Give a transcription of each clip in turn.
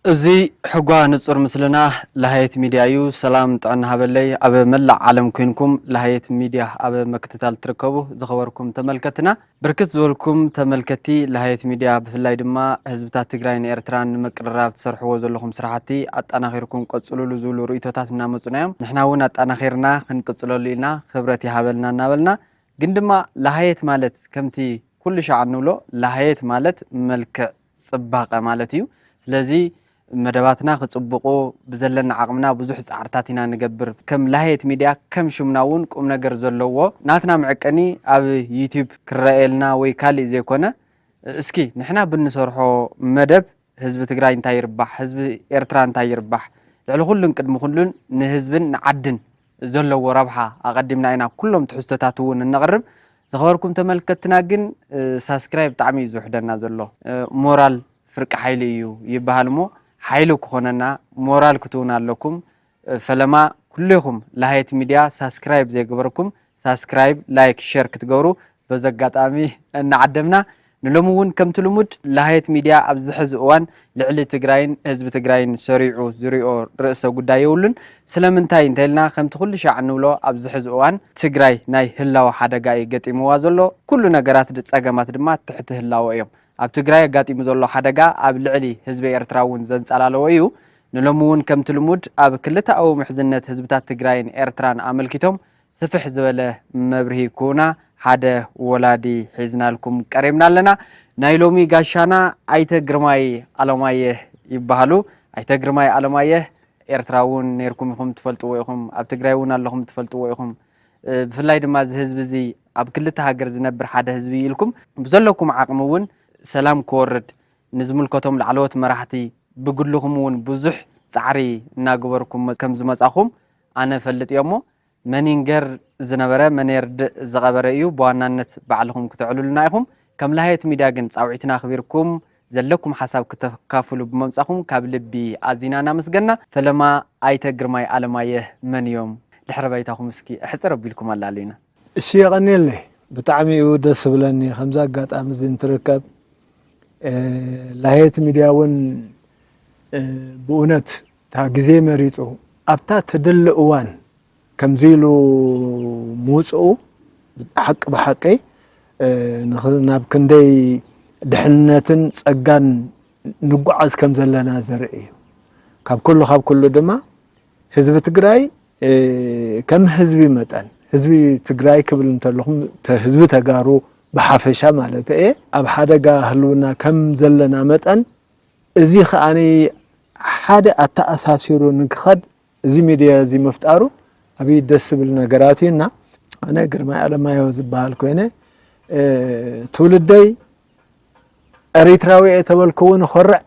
እዚ ሕጓ ንጹር ምስልና ለሃየት ሚድያ እዩ። ሰላም ጥዕና ሃበለይ። ኣብ መላእ ዓለም ኮይንኩም ለሃየት ሚድያ ኣብ ምክትታል ትርከቡ ዝኸበርኩም ተመልከትና፣ ብርክት ዝበልኩም ተመልከቲ ለሃየት ሚድያ፣ ብፍላይ ድማ ህዝብታት ትግራይን ኤርትራን ንምቅርራብ ትሰርሕዎ ዘለኹም ስራሕቲ ኣጣናኺርኩም ቀጽሉሉ ዝብሉ ርእይቶታት እናመጹና እዮም። ንሕና እውን ኣጣናኺርና ክንቅጽለሉ ኢና፣ ክብረት ይሃበልና እናበልና፣ ግን ድማ ለሃየት ማለት ከምቲ ኩሉ ሻዕ እንብሎ ለሃየት ማለት መልክዕ፣ ጽባቐ ማለት እዩ። ስለዚ መደባትና ክጽብቑ ብዘለና ዓቕምና ብዙሕ ጻዕርታት ኢና ንገብር። ከም ለሃየት ሚድያ ከም ሽምና እውን ቁም ነገር ዘለዎ ናትና መዐቀኒ ኣብ ዩቲዩብ ክረኣየልና ወይ ካሊእ ዘይኮነ፣ እስኪ ንሕና ብንሰርሖ መደብ ህዝቢ ትግራይ እንታይ ይርባሕ፣ ህዝቢ ኤርትራ እንታይ ይርባሕ፣ ልዕሊ ኩሉን ቅድሚ ኩሉን ንህዝብን ንዓድን ዘለዎ ረብሓ ኣቐዲምና ኢና ኩሎም ትሕዝቶታት እውን እነቕርብ። ዝኸበርኩም ተመልከትና ግን፣ እ፣ ሳብስክራይብ ብጣዕሚ እዩ ዝውሕደና ዘሎ። እ፣ ሞራል ፍርቂ ሓይሊ እዩ ይበሃል እሞ፣ ሓይሊ ክኾነና ሞራል ክትውን ኣለኩም። እ፣ ፈለማ ኩሌኹም ለሃየት ሚድያ ሳብስክራይብ ዘይገበርኩም ሳብስክራይብ፣ ላይክ፣ ሸር ክትገብሩ በዚ ኣጋጣሚ እናዓደምና፣ ንሎሚ እውን ከምቲ ልሙድ ለሃየት ሚድያ ኣብዚ ሕዚ እዋን ልዕሊ ትግራይን ህዝቢ ትግራይን ሰሪዑ ዝሪኦ ርእሰ ጉዳይ የብሉን። ስለምንታይ እንተኢልና፣ ከምቲ ኩሉ ሻዕ እንብሎ ኣብዚ ሕዚ እዋን ትግራይ ናይ ህላወ ሓደጋ እዩ ገጢምዋ ዘሎ። ኩሉ ነገራት ድ-፣ ጸገማት ድማ ትሕቲ ህላወ እዮም። ኣብ ትግራይ ኣጋጢሙ ዘሎ ሓደጋ ኣብ ልዕሊ ህዝቢ ኤርትራ እውን ዘንጸላለወ እዩ። ንሎሚ እውን ከምቲ ልሙድ ኣብ ክልተኣዊ ምሕዝነት ህዝብታት ትግራይን ኤርትራን ኣመልኪቶም ስፍሕ ዝበለ መብርሂ ክህቡና ሓደ ወላዲ ሒዝናልኩም ቀሪብና ኣለና። ናይ ሎሚ ጋሻና ኣይተ ግርማይ ኣለማየህ ይበሃሉ። ኣይተ ግርማይ ኣለማየህ ኤርትራ እውን ነይርኩም ኢኹም ትፈልጥዎ ኢኹም፣ ኣብ ትግራይ እውን ኣለኹም ትፈልጥዎ ኢኹም። እ፣ ብፍላይ ድማ እዚ ህዝቢ እዚ ኣብ ክልተ ሃገር ዝነብር ሓደ ህዝቢ እዩ ኢልኩም ብዘለኩም ዓቕሚ እውን ሰላም ክወርድ ንዝምልከቶም ላዕለዎት መራሕቲ ብግልኹም እውን ብዙሕ ጻዕሪ እናገበርኩም ከም ዝመጻኹም ኣነ እፈልጥ እየ እሞ፣ መን ይንገር ዝነበረ መን የርድእ ዝቐበረ እዩ። ብዋናነት ባዕልኹም ክተዕልሉና ኢኹም። ከም ለሃየት ሚድያ ግን ጻውዒትና ኣኽቢርኩም ዘለኩም ሓሳብ ክተካፍሉ ብምምጻኹም ካብ ልቢ ኣዚና እናመስገና። ፈለማ ኣይተ ግርማይ ኣለማየህ መን እዮም? ድሕረ ባይታኹም እስኪ ኣሕጽር ኣቢልኩም ኣላልዩና። እሺ፣ የቐንየለይ። ብጣዕሚ እዩ ደስ ዝብለኒ ከምዚ ኣጋጣሚ እዚ እንትርከብ። እ፣ ለሃየት ሚድያ እውን፣ እ፣ ብእውነት እታ ግዜ መሪጹ ኣብታ ትድሊ እዋን ከምዚ ኢሉ ምውፅኡ ሓቂ ብሓቂ፣ እ፣ ንኽ-፣ ናብ ክንደይ ድሕነትን ጸጋን ንጓዓዝ ከም ዘለና ዘርኢ እዩ። ካብ ኩሉ፣ ካብ ኩሉ ድማ ህዝቢ ትግራይ፣ እ፣ ከም ህዝቢ መጠን፣ ህዝቢ ትግራይ ክብል እንተለኹም፣ ተ-፣ ህዝቢ ተጋሩ ብሓፈሻ ማለት እየ፣ ኣብ ሓደጋ ህልውና ከም ዘለና መጠን፣ እዚ ከኣኒ ሓደ ኣተኣሳሲሩ ንክኸድ እዚ ሚድያ እዚ ምፍጣሩ ኣብይ ደስ ዝብል ነገራት እዩ። እና ኣነ ግርማይ ኣለማየሁ ዝበሃል ኮይነ፣ እ፣ ትውልደይ ኤሪትራዊ እየ ተበልኩ እውን እኾርዕ፣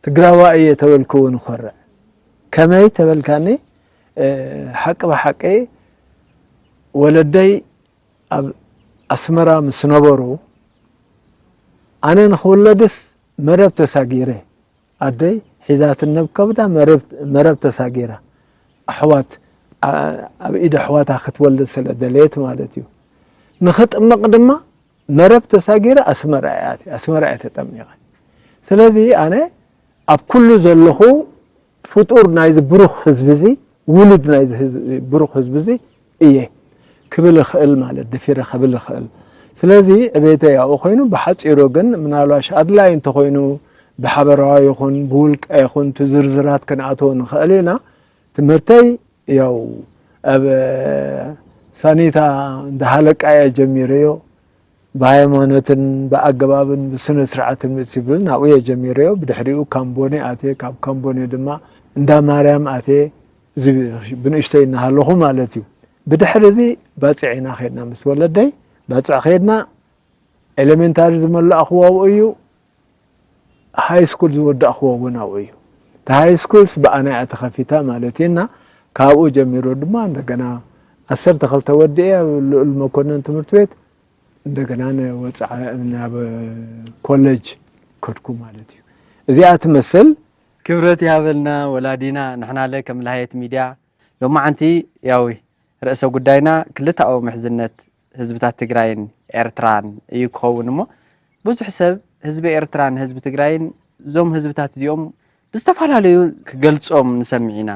ትግራዋይ እየ ተበልኩ እውን እኾርዕ። ከመይ ተበልካኒ፣ እ፣ ሓቂ ብሓቂ ወለደይ ኣብ ኣስመራ ምስ ነበሩ፣ ኣነ ንኽውለድስ መረብ ተሳጊረ፣ ኣደይ ሒዛትኒ ኣብ ከብዳ መረብ፣ መረብ ተሳጊራ፣ ኣሕዋት፣ ኣ-፣ ኣብ ኢድ ኣሕዋታ ክትወልድ ስለ ደለየት ማለት እዩ። ንኽጥመቕ ድማ መረብ ተሳጊረ ኣስመራ እየ ኣትየ፣ ኣስመራ እየ ተጠሚቐ። ስለዚ ኣነ ኣብ ኩሉ ዘለኹ ፍጡር ናይዚ ብሩኽ ህዝቢ እዚ፣ ውሉድ ናይዚ ህዝቢ፣ ብሩኽ ህዝቢ እዚ እየ ክብል እኽእል ማለት፣ ደፊረ ክብል እኽእል። ስለዚ ዕቤተይ ኣብኡ ኮይኑ፣ ብሓጺሩ ግን ምናልባሽ ኣድላዪ እንተኾይኑ ብሓበራዊ ይኹን ብውልቀ ይኹን እቲ ዝርዝራት ክንኣትዎ ንኽእል ኢና። ትምህርተይ ያው ኣብ ሳኒታ እንዳ ሃለቃ እየ ጀሚረዮ። ብሃይማኖትን ብኣገባብን ብስነ ስርዓትን ምስ ይብል ናብኡ እየ ጀሚረዮ። ብድሕሪኡ ካምቦኒ ኣትየ፣ ካብ ካምቦኒ ድማ እንዳ ማርያም ኣትየ፣ እዚ ብንእሽተይ እናሃለኹ ማለት እዩ። ብድሕሪ እዚ ባጽዕ ኢና ኸድና ምስ ወለደይ፣ ባጽዕ ኸድና ኤሌሜንታሪ ዝመላእኽዎ ኣብኡ እዩ። ሃይ ስኩል ዝወዳእኽዎ እውን ኣብኡ እዩ። እቲ ሃይ ስኩልስ ብኣና እያ ተኸፊታ ማለት እዩ። እና ካብኡ ጀሚሩ ድማ እንደገና ዓሰርተ ክልተ ወዲኤ ኣብ ልኡል መኮነን ትምህርቲ ቤት እንደገና ንወፃኢ ናብ ኮሌጅ ከድኩ ማለት እዩ። እዚኣ ትመስል። ክብረት ይሃበልና ወላዲና። ንሕናለ ከም ለሃየት ሚድያ ሎማዓንቲ ያው ርእሰ ጉዳይና ክልተኣዊ ምሕዝነት ህዝብታት ትግራይን ኤርትራን እዩ ክኸውን እሞ፣ ብዙሕ ሰብ ህዝቢ ኤርትራን ህዝቢ ትግራይን እዞም ህዝብታት እዚኦም ብዝተፈላለዩ ክገልጾም ንሰምዕ ኢና።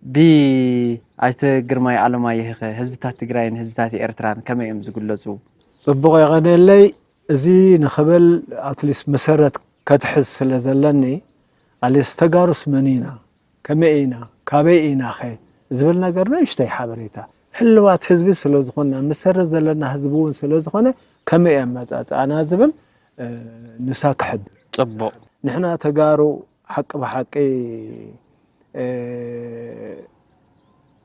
ብኣይተ ግርማይ ኣለማየህኸ ህዝብታት ትግራይን ህዝብታት ኤርትራን ከመይ እዮም ዝግለጹ? ጽቡቕ የቐንየለይ። እዚ ንኽብል ኣትሊስት መሰረት ከትሕዝ ስለ ዘለኒ ኣሊስ ተጋሩስ መን ኢና፣ ከመይ ኢና፣ ካበይ ኢናኸ ዝብል ነገር ንእሽተይ ሓበሬታ፣ ህልዋት ህዝቢ ስለ ዝኾንና፣ መሰረት ዘለና ህዝቢ እውን ስለ ዝኾነ፣ ከመይ ኣመጻጽኣና ዝብል ንሳ ክሕብር። ጽቡቕ። ንሕና ተጋሩ ሓቂ ብሓቂ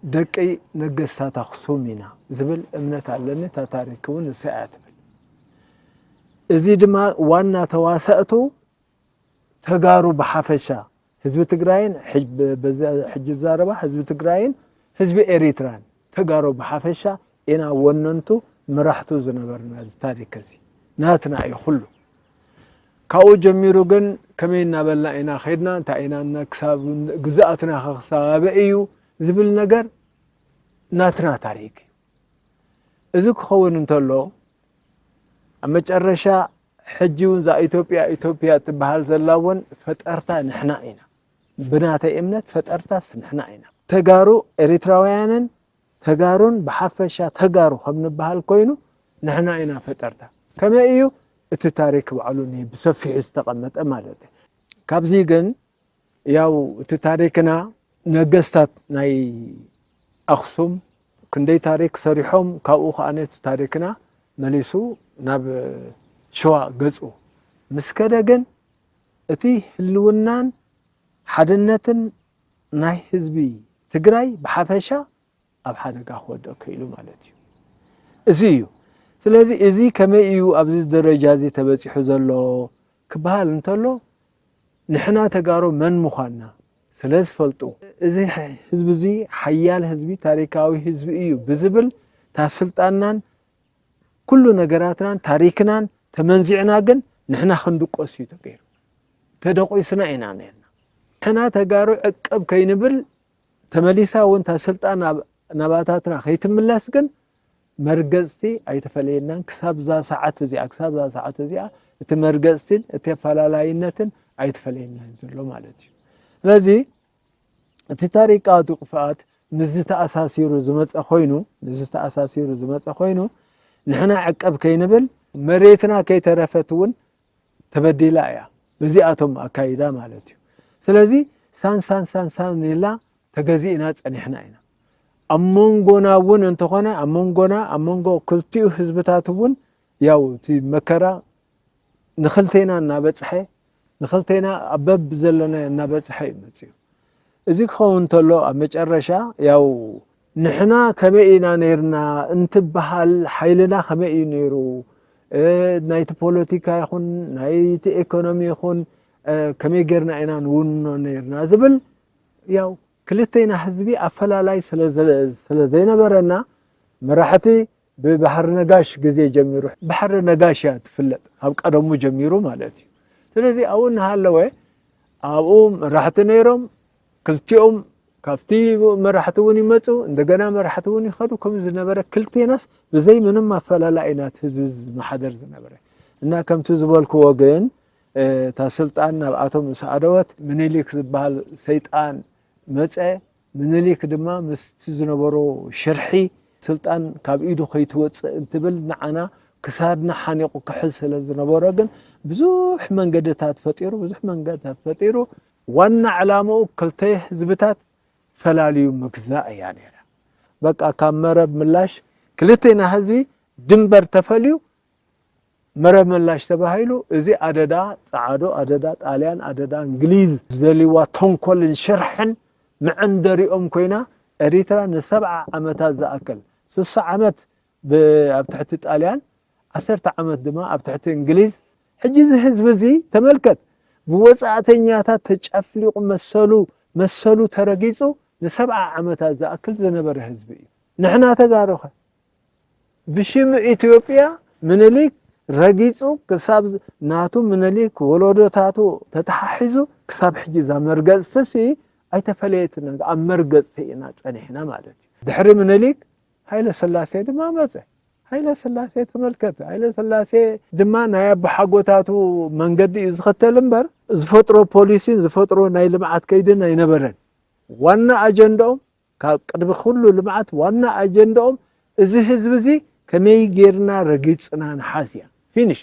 ደቂ ነገስታት ኣኽሱም ኢና ዝብል እምነት ኣለኒ። እታ ታሪክ እውን ንሳ እያ ትብል። እዚ ድማ ዋና ተዋሳእቱ ተጋሩ ብሓፈሻ፣ ህዝቢ ትግራይን ሕጅ- በዚ ሕጂ ዝዛረባ ህዝቢ ትግራይን ህዝቢ ኤሪትራን፣ ተጋሩ ብሓፈሻ ኢና ወነንቱ፣ መራሕቱ ዝነበርና። እዚ ታሪክ እዚ ናትና እዩ ኩሉ። ካብኡ ጀሚሩ ግን ከመይ እናበልና ኢና ከይድና፣ እንታይ ኢና እና- ክሳብ ግዝኣትና ክሳበ እዩ ዝብል ነገር ናትና ታሪክ እዩ። እዚ ክኸውን እንተሎ፣ ኣብ መጨረሻ ሕጂ እውን እዛ ኢትዮጵያ ኢትዮጵያ ትበሃል ዘላ እውን ፈጠርታ ንሕና ኢና። ብናተይ እምነት ፈጠርታስ ንሕና ኢና። ተጋሩ ኤሪትራውያንን ተጋሩን ብሓፈሻ ተጋሩ ከም ንበሃል ኮይኑ ንሕና ኢና ፈጠርታ። ከመይ እዩ እቲ ታሪክ ባዕሉ ኒ- ብሰፊሑ ዝተቐመጠ ማለት እዩ። ካብዚ ግን ያው እቲ ታሪክና ነገስታት ናይ ኣኽሱም ክንደይ ታሪክ ሰሪሖም፣ ካብኡ ከኣ ነቲ ታሪክና መሊሱ ናብ ሸዋ ገጹ ምስ ከደ ግን እቲ ህልውናን ሓድነትን ናይ ህዝቢ ትግራይ ብሓፈሻ ኣብ ሓደጋ ክወድቕ ክኢሉ ማለት እዩ። እዚ እዩ። ስለዚ እዚ ከመይ እዩ ኣብዚ ደረጃ እዚ ተበጺሑ ዘሎ ክበሃል እንተሎ፣ ንሕና ተጋሩ መን ምዃንና ስለ ዝፈልጡ፣ እዚ ህዝቢ እዚ ሓያል ህዝቢ፣ ታሪካዊ ህዝቢ እዩ ብዝብል፣ እታ ስልጣንናን ኩሉ ነገራትናን ታሪክናን ተመንዚዕና፣ ግን ንሕና ክንድቆስ እዩ ተገይሩ። ተደቂስና ኢና ነርና። ንሕና ተጋሩ ዕቅብ ከይንብል፣ ተመሊሳ እውን እታ ስልጣን ናብ- ናባታትና ከይትምለስ ግን መርገፅቲ ኣይተፈለየናን። ክሳብ እዛ ሰዓት እዚኣ፣ ክሳብ እዛ ሰዓት እዚኣ እቲ መርገፅቲን እቲ ኣፈላላይነትን ኣይተፈለየናን ዘሎ ማለት እዩ። ስለዚ እቲ ታሪካዊ ጥፍኣት ምስ ዝተኣሳሲሩ ዝመፀ ኮይኑ፣ ምስ ዝተኣሳሲሩ ዝመፀ ኮይኑ፣ ንሕና ዕቅብ ከይንብል፣ መሬትና ከይተረፈት እውን ተበዲላ እያ፣ በዚኣቶም ኣካይዳ ማለት እዩ። ስለዚ ሳን ሳን ሳን ሳን ኢልና ተገዚእና ፀኒሕና ኢና። ኣብ መንጎና እውን እንተኾነ፣ ኣብ መንጎና፣ ኣብ መንጎ ክልቲኡ ህዝብታት እውን ያው እቲ መከራ ንኽልቴና እናበፅሐ፣ ንኽልቴና ኣብ በብ ዘለና እናበፅሐ እዩ መፅዩ። እዚ ክኸውን እንተሎ ኣብ መጨረሻ ያው ንሕና ከመይ ኢና ነይርና እንትበሃል፣ ሓይልና ከመይ እዩ ነይሩ፣ እ፣ ናይቲ ፖለቲካ ይኹን ናይቲ ኢኮኖሚ ይኹን፣ እ፣ ከመይ ጌርና ኢና ንውንኖ ነይርና ዝብል ያው ክልቴና ህዝቢ ኣፈላላይ ስለ ዘ- ስለ ዘይነበረና፣ መራሕቲ ብባሕሪ ነጋሽ ግዜ ጀሚሩ፣ ባሕሪ ነጋሽ እያ ትፍለጥ ካብ ቀደሙ ጀሚሩ ማለት እዩ። ስለዚ ኣብኡ እናሃለወ ኣብኡ መራሕቲ ነይሮም፣ ክልቲኦም ካብቲ መራሕቲ እውን ይመፁ፣ እንደገና መራሕቲ እውን ይኸዱ ከም ዝነበረ፣ ክልቴናስ ብዘይ ምንም ኣፈላላይ ኢና እቲ ህዝቢ ዝመሓደር ዝነበረ። እና ከምቲ ዝበልክዎ ግን፣ እ፣ እታ ስልጣን ናብኣቶም ምስ ኣደወት፣ ምኒልክ ዝበሃል ሰይጣን መፀ። ምኒልክ ድማ ምስቲ ዝነበሮ ሽርሒ ስልጣን ካብ ኢዱ ከይትወፅእ እንትብል ንዓና ክሳድና ሓኒቑ ክሕዝ ስለ ዝነበሮ ግን ብዙሕ መንገድታት ፈጢሩ፣ ብዙሕ መንገድታት ፈጢሩ። ዋና ዕላምኡ ክልተ ህዝብታት ፈላልዩ ምግዛእ እያ ነይራ። በቃ ካብ መረብ ምላሽ ክልቴና ህዝቢ ድንበር ተፈልዩ መረብ ምላሽ ተባሂሉ። እዚ ኣደዳ ጸዓዶ፣ ኣደዳ ጣልያን፣ ኣደዳ እንግሊዝ ዝደልይዋ ተንኮልን ሽርሕን መዐንደሪኦም ኮይና ኤሪትራ ንሰብዓ ዓመታት ዝኣክል፣ ስሳ ዓመት ብ- ኣብ ትሕቲ ጣልያን፣ ዓሰርተ ዓመት ድማ ኣብ ትሕቲ እንግሊዝ። ሕጂ እዚ ህዝቢ እዚ ተመልከት፣ ብወጻእተኛታት ተጨፍሊቑ፣ መሰሉ መሰሉ ተረጊጹ ንሰብዓ ዓመታት ዝኣክል ዝነበረ ህዝቢ እዩ። ንሕና ተጋሩኸ ብሽም ኢትዮጵያ ምኒልክ ረጊጹ ክሳብ ናቱ ምኒልክ ወለዶታቱ ተተሓሒዙ ክሳብ ሕጂ እዛ መርገጽትሲ ኣይተፈለየትን፣ ኣብ መርገጽቲ ኢና ጸኒሕና ማለት እዩ። ድሕሪ ምኒልክ ሃይለ ስላሴ ድማ መጸ። ሃይለ ስላሴ ተመልከት። ሃይለ ስላሴ ድማ ናይ ኣቦሓጎታቱ መንገዲ እዩ ዝኸተል እምበር ዝፈጥሮ ፖሊሲን ዝፈጥሮ ናይ ልምዓት ከይድን ኣይነበረን። ዋና ኣጀንዳኦም ካብ ቅድሚ ኩሉ ልምዓት ዋና ኣጀንዳኦም እዚ ህዝቢ እዚ ከመይ ጌርና ረጊጽና ንሓዝ እያ። ፊኒሽ።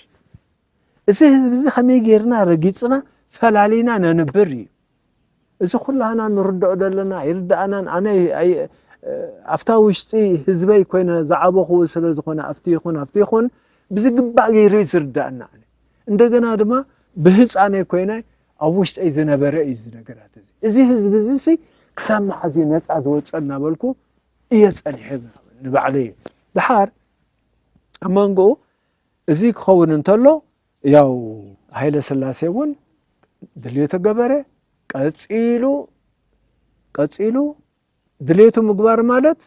እዚ ህዝቢ እዚ ከመይ ጌርና ረጊጽና ፈላሊና ነንብር እዩ። እዚ ኩላህና ንርድኦ ዘለና ኣይርድኣናን። ኣነ ኣይ- ኣብታ ውሽጢ ህዝበይ ኮይነ ዝዓበኹ ስለ ዝኾነ ኣብቲ ይኹን ኣብቲ ይኹን ብዝግባእ ገይሩ እዩ ዝርዳእና። ኣነ እንደገና ድማ ብህፃነይ ኮይነ ኣብ ውሽጠይ ዝነበረ እዩ እዚ ነገራት እዚ። እዚ ህዝቢ እዚ ሲ ክሳብ መዓዝ እዩ ነፃ ዝወፀ እናበልኩ እየ ፀኒሐ ንባዕለይ እዩ። ድሓር ኣብ መንጎኡ እዚ ክኸውን እንተሎ ያው ሃይለ ስላሴ እውን ድልዮ ተገበረ። ቀፂሉ ቀፂሉ ድሌቱ ምግባር ማለት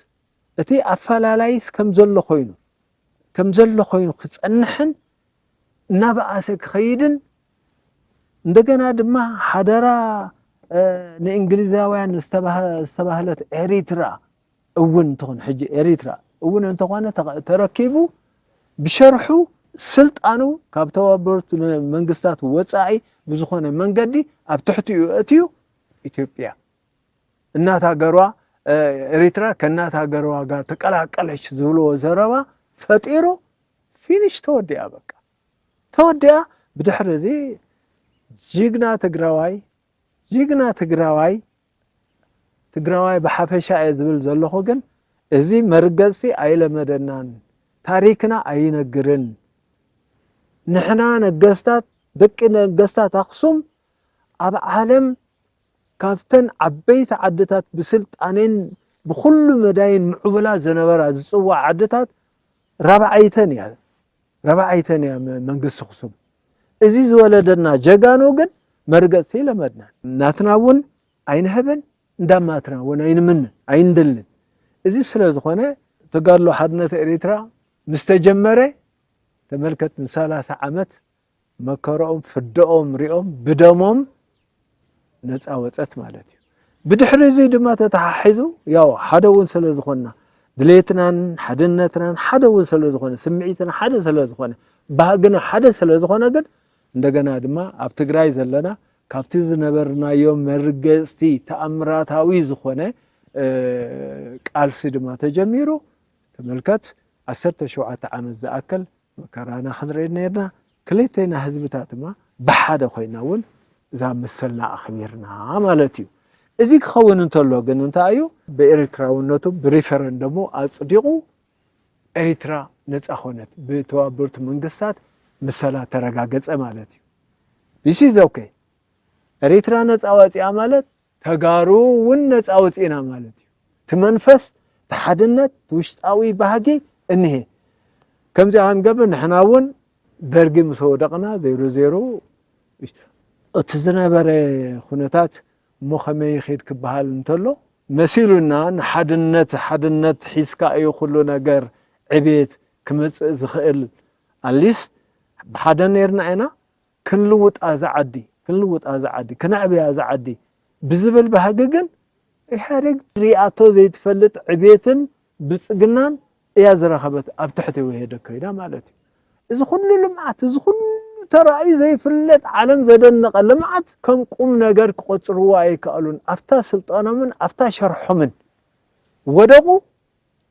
እቲ ኣፈላላይስ ከም ዘሎ ኮይኑ ከም ዘሎ ኮይኑ ክፀንሕን እናበኣሰ ክኸይድን እንደገና ድማ ሓደራ ንእንግሊዛውያን ዝተባህለት ኤሪትራ እውን ትኹን ሕጂ ኤሪትራ እውን እንተኾነ ተረኪቡ ብሸርሑ ስልጣኑ ካብ ተባበሩት መንግስታት ወፃኢ ብዝኾነ መንገዲ ኣብ ትሕቲኡ እትዩ ኢትዮጵያ እናት ሃገሯ ኤሪትራ ከእናት ሃገሯ ጋር ተቀላቀለች ዝብልዎ ዘረባ ፈጢሩ ፊኒሽ ተወዲኣ በቃ ተወዲኣ። ብድሕሪ እዚ ጅግና ትግራዋይ ጅግና ትግራዋይ ትግራዋይ ብሓፈሻ እየ ዝብል ዘለኹ ግን እዚ መርገፅቲ ኣይለመደናን ታሪክና ኣይነግርን። ንሕና ነገስታት ደቂ ነገስታት ኣክሱም ኣብ ዓለም ካብተን ዓበይቲ ዓድታት ብስልጣኔን ብኩሉ መዳይን ምዕቡላ ዝነበራ ዝፅዋዕ ዓድታት ራብዓይተን እያ ራብዓይተን እያ መንግስቲ ኣክሱም። እዚ ዝወለደና ጀጋኑ ግን መርገፅቲ ይለመድና ናትና እውን ኣይንህብን እንዳማትና እውን ኣይንምንን ኣይንደልን። እዚ ስለ ዝኾነ ተጋድሎ ሓርነት ኤሪትራ ምስ ተጀመረ ተመልከት ንሰላሳ ዓመት መከረኦም ፍደኦም ሪኦም ብደሞም ነፃ ወፀት ማለት እዩ። ብድሕሪ እዚ ድማ ተተሓሒዙ ያው ሓደ እውን ስለ ዝኾንና ድሌትናን ሓድነትናን ሓደ እውን ስለ ዝኾነ ስምዒትና ሓደ ስለ ዝኾነ ባህግና ሓደ ስለ ዝኾነ ግን እንደገና ድማ ኣብ ትግራይ ዘለና ካብቲ ዝነበርናዮ መርገፅቲ ተኣምራታዊ ዝኾነ ቃልሲ ድማ ተጀሚሩ። ተመልከት ዓሰርተ ሸውዓተ ዓመት ዝኣክል መከራና ክንርኢ ነርና። ክልቴና ህዝብታት ድማ ብሓደ ኮይና እውን እዛ መሰልና ኣኽቢርና ማለት እዩ። እዚ ክኸውን እንተሎ ግን እንታይ እዩ ብኤርትራውነቱ ብሪፈረንደሙ ኣፅዲቑ ኤሪትራ ነፃ ኮነት ብተባበሩት መንግስታት ምሰላ ተረጋገፀ ማለት እዩ። This is okay። ኤሪትራ ነፃ ወፂኣ ማለት ተጋሩ እውን ነፃ ወፂና ማለት እዩ። እቲ መንፈስ እቲ ሓድነት ውሽጣዊ ባህጊ እኒሄ ከምዚኣ ክንገብር ንሕና እውን ደርጊ ምስ ወደቕና ዜሮ ዜሮ እቲ ዝነበረ ኩነታት እሞ ከመይ ይኸይድ ክበሃል እንተሎ መሲሉና ንሓድነት ሓድነት ሒዝካ እዩ ኩሉ ነገር ዕቤት ክመፅእ ዝኽእል ኣሊስት ብሓደ ነርና ኢና ክንልውጣ እዛ ዓዲ ክንልውጣ እዛ ዓዲ ክነዕብያ እዛ ዓዲ ብዝብል ባህጊ ግን ኢህኣዴግ ሪኣቶ ዘይትፈልጥ ዕቤትን ብልፅግናን እያ ዝረኸበት ኣብ ትሕቲ ውህደት ኮይና ማለት እዩ። እዚ ኩሉ ልምዓት እዚ ኩሉ ተራእዩ ዘይፍለጥ ዓለም ዘደነቐ ልምዓት ከም ቁም ነገር ክቆፅርዎ ኣይከኣሉን። ኣብታ ስልጣኖምን ኣብታ ሸርሖምን ወደቑ።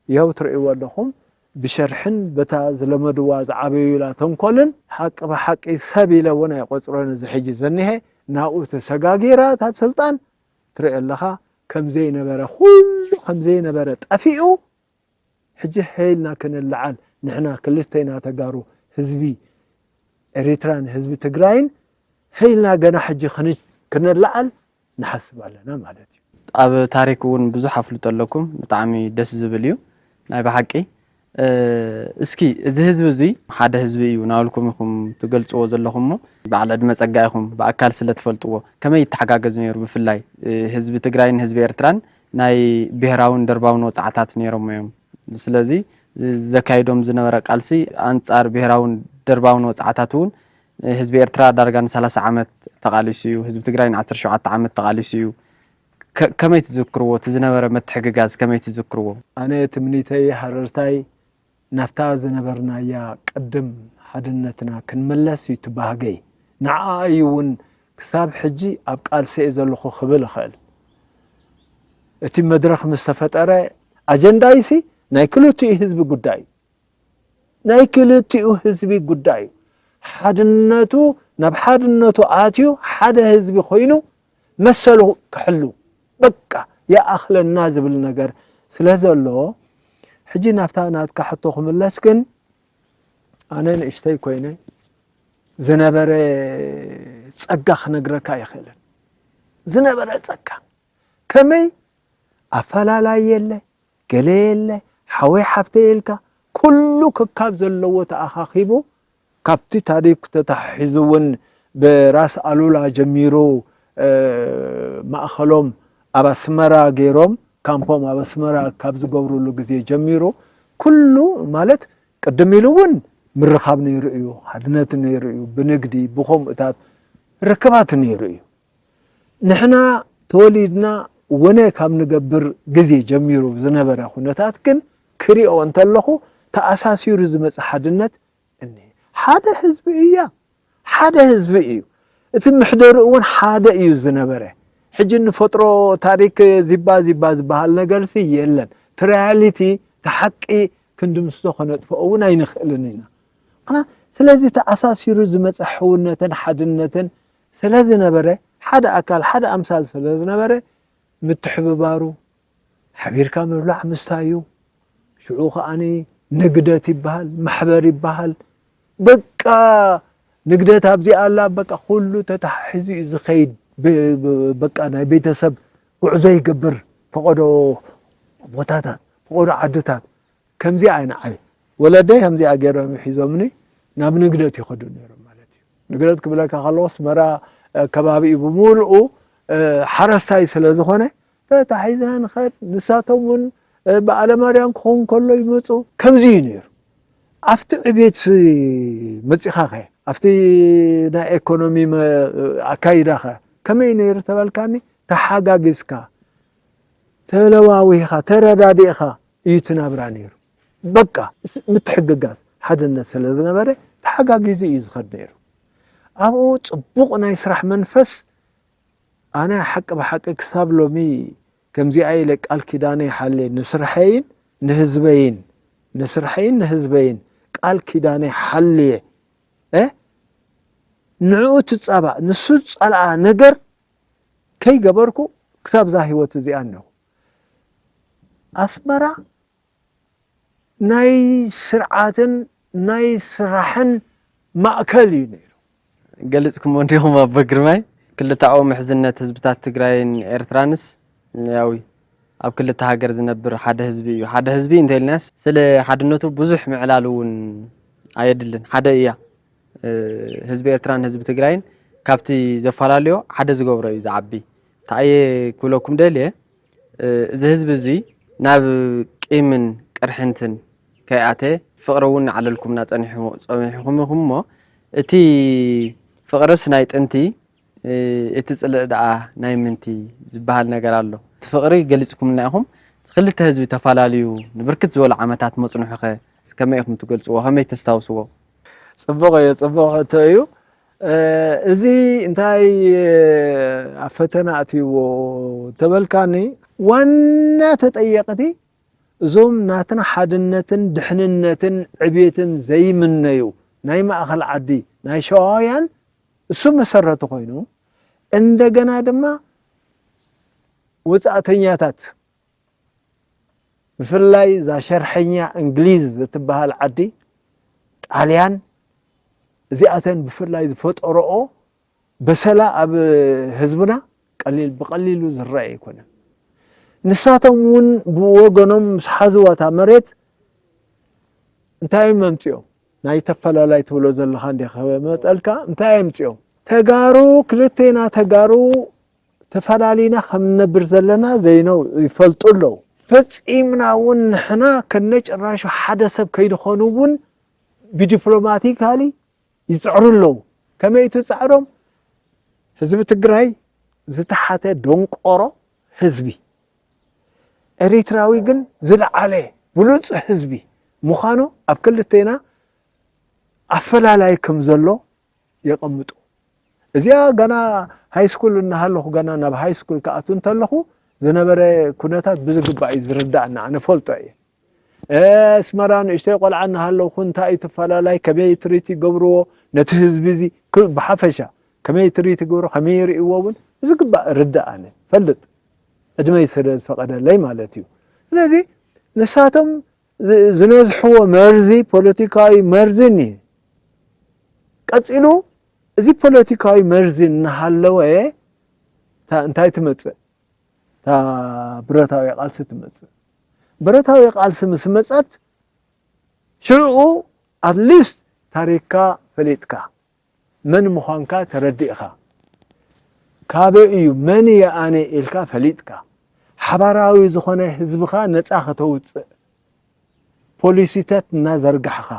ይኸው ትርእይዎ ኣለኹም ብሸርሕን በታ ዝለመድዋ ዝዓበዩላ ተንኮልን ሓቂ ብሓቂ ሰብ ኢለ እውን ኣይቆፅሮን እዚ ሕጂ ዘኒሀ ናብኡ ተሰጋጊራ እታ ስልጣን ትርኢ ኣለኻ ከምዘይነበረ ኩሉ ከምዘይነበረ ጠፊኡ ሕጂ ሀይልና ክንለዓል ንሕና ክልተና ተጋሩ ህዝቢ ኤሪትራን ህዝቢ ትግራይን ሀይልና ገና ሕጂ ክንለዓል ንሓስብ ኣለና ማለት እዩ። ኣብ ታሪክ እውን ብዙሕ ኣፍልጦ ኣለኩም ብጣዕሚ ደስ ዝብል እዩ ናይ ብሓቂ እስኪ እዚ ህዝቢ እዚ ሓደ ህዝቢ እዩ ናበልኩም ኢኹም ትገልፅዎ ዘለኹም እሞ በዓል ዕድመ ፀጋ ኢኹም ብኣካል ስለ ትፈልጥዎ ከመይ ይተሓጋገዝ ነይሩ ብፍላይ ህዝቢ ትግራይን ህዝቢ ኤርትራን ናይ ብሄራውን ደርባውን ወፅዓታት ነይሮም እዮም ስለዚ ዘካይዶም ዝነበረ ቃልሲ ኣንፃር ብሄራውን ደርባውን ወፅዓታት እውን ህዝቢ ኤርትራ ዳርጋ ንሰላሳ ዓመት ተቓሊሱ እዩ። ህዝቢ ትግራይ ንዓሰርተ ሸውዓተ ዓመት ተቓሊሱ እዩ። ከመይ ትዝክርዎ? እቲ ዝነበረ ምትሕግጋዝ ከመይ ትዝክርዎ? ኣነ ትምኒተይ ሃረርታይ ናብታ ዝነበርናያ ቅድም ሓድነትና ክንምለስ እዩ እቲ ባህገይ። ንዓኣ እዩ እውን ክሳብ ሕጂ ኣብ ቃልሲ እየ ዘለኹ ክብል እኽእል። እቲ መድረኽ ምስ ተፈጠረ ኣጀንዳይሲ ናይ ክልቲኡ ህዝቢ ጉዳይ እዩ። ናይ ክልቲኡ ህዝቢ ጉዳይ እዩ። ሓድነቱ ናብ ሓድነቱ ኣትዩ ሓደ ህዝቢ ኮይኑ መሰሉ ክሕሉ በቃ ይኣኽለና ዝብል ነገር ስለ ዘሎ ሕጂ ናብታ ናትካ ሕቶ ክምለስ ግን ኣነ ንእሽተይ ኮይነ ዝነበረ ጸጋ ክነግረካ ኣይኽእልን። ዝነበረ ጸጋ ከመይ ኣፈላላይ የለ ገለ የለ ሓወይ ሓፍተይ ኢልካ ኩሉ ክካብ ዘለዎ ተኣኻኺቡ ካብቲ ታሪክ ተታሒዙ እውን ብራስ ኣሉላ ጀሚሩ ማእኸሎም ኣብ ኣስመራ ገይሮም ካምፖም ኣብ ኣስመራ ካብ ዝገብሩሉ ግዜ ጀሚሩ ኩሉ ማለት ቅድም ኢሉ እውን ምርኻብ ነይሩ እዩ፣ ሓድነት ነይሩ እዩ፣ ብንግዲ ብኸምኡታት ርክባት ነይሩ እዩ። ንሕና ተወሊድና ወነ ካብ ንገብር ግዜ ጀሚሩ ዝነበረ ኩነታት ግን ክሪኦ እንተለኹ ተኣሳሲሩ ዝመፀ ሓድነት እኒ ሓደ ህዝቢ እያ ሓደ ህዝቢ እዩ። እቲ ምሕደሩ እውን ሓደ እዩ ዝነበረ። ሕጂ ንፈጥሮ ታሪክ ዚባ ዚባ ዝበሃል ነገርሲ የለን። ትሪያሊቲ ተሓቂ ክንድምስሶ ከነጥፍኦ እውን ኣይንኽእልን ኢና። ኣና ስለዚ ተኣሳሲሩ ዝመፀ ሕውነትን ሓድነትን ስለ ዝነበረ ሓደ ኣካል ሓደ ኣምሳል ስለ ዝነበረ ምትሕብባሩ ሓቢርካ ምብላዕ ምስታይ እዩ። ሽዑ ከዓኒ ንግደት ይበሃል፣ ማሕበር ይበሃል። በቃ ንግደት ኣብዚኣ ኣላ፣ በቃ ኩሉ ተተሓሒዙ እዩ ዝኸይድ። በቃ ናይ ቤተሰብ ጉዕዞ ይገብር፣ ፈቐዶ ቦታታት፣ ፈቐዶ ዓድታት። ከምዚኣ ኣይንዓይ ወለደይ ከምዚኣ ገይሮም ሒዞምኒ ናብ ንግደት ይኸዱ ነይሮም ማለት እዩ። ንግደት ክብለካ ከለዎ ኣስመራ ከባቢኡ ብምሉኡ ሓረስታይ ስለ ዝኾነ ተታሒዝና ንኸድ። ንሳቶም እውን ብኣለማርያም ክኸውን ከሎ ይመፁ። ከምዚ እዩ ነይሩ። ኣብቲ ዕቤት መፂኻ ኸ ኣብቲ ናይ ኤኮኖሚ ኣካይዳ ኸ ከመይ ነይሩ ተበልካኒ? ተሓጋጊዝካ ተለዋዊኻ ተረዳዲእኻ እዩ ትናብራ ነይሩ። በቃ ምትሕግጋዝ ሓድነት ስለ ዝነበረ ተሓጋጊዙ እዩ ዝኸድ ነይሩ። ኣብኡ ፅቡቕ ናይ ስራሕ መንፈስ ኣነ ሓቂ ብሓቂ ክሳብ ሎሚ ከምዚኣ ኢለ ቃል ኪዳነይ ሓልየ ንስርሐይን ንህዝበይን ንስርሐይን ንህዝበይን ቃል ኪዳነይ ሓልየ ንዕኡ ትፃባእ ንሱ ዝፀልኣ ነገር ከይገበርኩ ክሳብ እዛ ህይወት እዚኣ እነኹ ኣስመራ ናይ ስርዓትን ናይ ስራሕን ማእከል እዩ ነይሩ። ገሊፅኩሞ እንዲኹም ኣቦ ግርማይ። ክልተኣዊ ምሕዝነት ህዝብታት ትግራይን ኤርትራንስ ያዊ ኣብ ክልተ ሃገር ዝነብር ሓደ ህዝቢ እዩ። ሓደ ህዝቢ እንተኢልናስ ስለ ሓድነቱ ብዙሕ ምዕላል እውን ኣየድልን። ሓደ እያ ህዝቢ ኤርትራን ህዝቢ ትግራይን ካብቲ ዘፈላለዮ ሓደ ዝገብሮ እዩ ዝዓቢ። እንታይ እየ ክብለኩም ደልየ፣ እዚ ህዝቢ እዚ ናብ ቂምን ቅርሕንትን ከይኣተ ፍቕሪ እውን ንዓለልኩምና ጸኒሕኹም ኢኹም እሞ እቲ ፍቕርስ ናይ ጥንቲ እቲ ጽልእ ደኣ ናይ ምንቲ ዝበሃል ነገር ኣሎ። እቲ ፍቕሪ ገሊጽኩምልና ኢኹም። ክልተ ህዝቢ ተፈላለዩ ንብርክት ዝበሉ ዓመታት መጽንሑኸ ከመይ ኢኹም ትገልጽዎ? ከመይ ተስታውስዎ? ጽቡቕ እዩ፣ ጽቡቕ ሕቶ እዩ። እዚ እንታይ ኣብ ፈተና ኣትይዎ ተበልካኒ፣ ዋና ተጠየቕቲ እዞም ናትና ሓድነትን ድሕንነትን ዕቤትን ዘይምነዩ ናይ ማእኸል ዓዲ ናይ ሸዋውያን እሱ መሰረቲ ኮይኑ እንደገና ድማ ወፃእተኛታት ብፍላይ እዛ ሸርሐኛ እንግሊዝ እትበሃል ዓዲ ጣልያን እዚኣተን ብፍላይ ዝፈጠረኦ በሰላ ኣብ ህዝብና ቀሊል ብቐሊሉ ዝረአ ኣይኮነን። ንሳቶም እውን ብወገኖም ምስ ሓዝዋ እታ መሬት እንታይ እዮም ኣምፅኦም? ናይ ተፈላላይ ትብሎ ዘለኻ እንዲ ከመፀልካ እንታይ ኣምፅኦም? ተጋሩ ክልቴና ተጋሩ ተፈላሊና ከም ንነብር ዘለና ዘይነው ይፈልጡ ኣለዉ። ፈፂምና እውን ንሕና ከነጭራሹ ሓደ ሰብ ከይንኾኑ እውን ብዲፕሎማቲካሊ ይፅዕሩ ኣለዉ። ከመይ እቲ ፃዕሮም? ህዝቢ ትግራይ ዝተሓተ ደንቆሮ ህዝቢ፣ ኤሪትራዊ ግን ዝለዓለ ብሉፅ ህዝቢ፣ ምዃኑ ኣብ ክልቴና ኣፈላላይ ከም ዘሎ የቐምጡ። እዚኣ ገና ሃይስኩል እናሃለኹ፣ ገና ናብ ሃይስኩል ክኣቱ እንተለኹ ዝነበረ ኩነታት ብዝግባእ እዩ ዝርዳእና፣ ኣነ ፈልጦ እየ። ኣስመራ ንእሽተይ ቆልዓ እናሃለኹ እንታይ እዩ ተፈላላይ፣ ከመይ ትሪት ይገብርዎ ነቲ ህዝቢ እዚ፣ ኩ- ብሓፈሻ ከመይ ትሪት ይገብሮ፣ ከመይ ይርእይዎ እውን ብዝግባእ ርዳእ፣ ኣነ ፈልጥ፣ ዕድመይ ስለ ዝፈቐደለይ ማለት እዩ። ስለዚ ንሳቶም ዝ- ዝነዝሕዎ መርዚ፣ ፖለቲካዊ መርዚ እኒሀ። ቀፂሉ እዚ ፖለቲካዊ መርዚ እናሃለወ እታ እንታይ ትመፅእ? እታ ብረታዊ ቃልሲ ትመፅእ። ብረታዊ ቃልሲ ምስ መፀት ሽዑ ኣትሊስት ታሪክካ ፈሊጥካ፣ መን ምዃንካ ተረዲእካ፣ ካበይ እዩ፣ መን እየ ኣነ ኢልካ ፈሊጥካ፣ ሓባራዊ ዝኾነ ህዝብኻ ነፃ ከተውፅእ ፖሊሲታት እናዘርጋሕኻ፣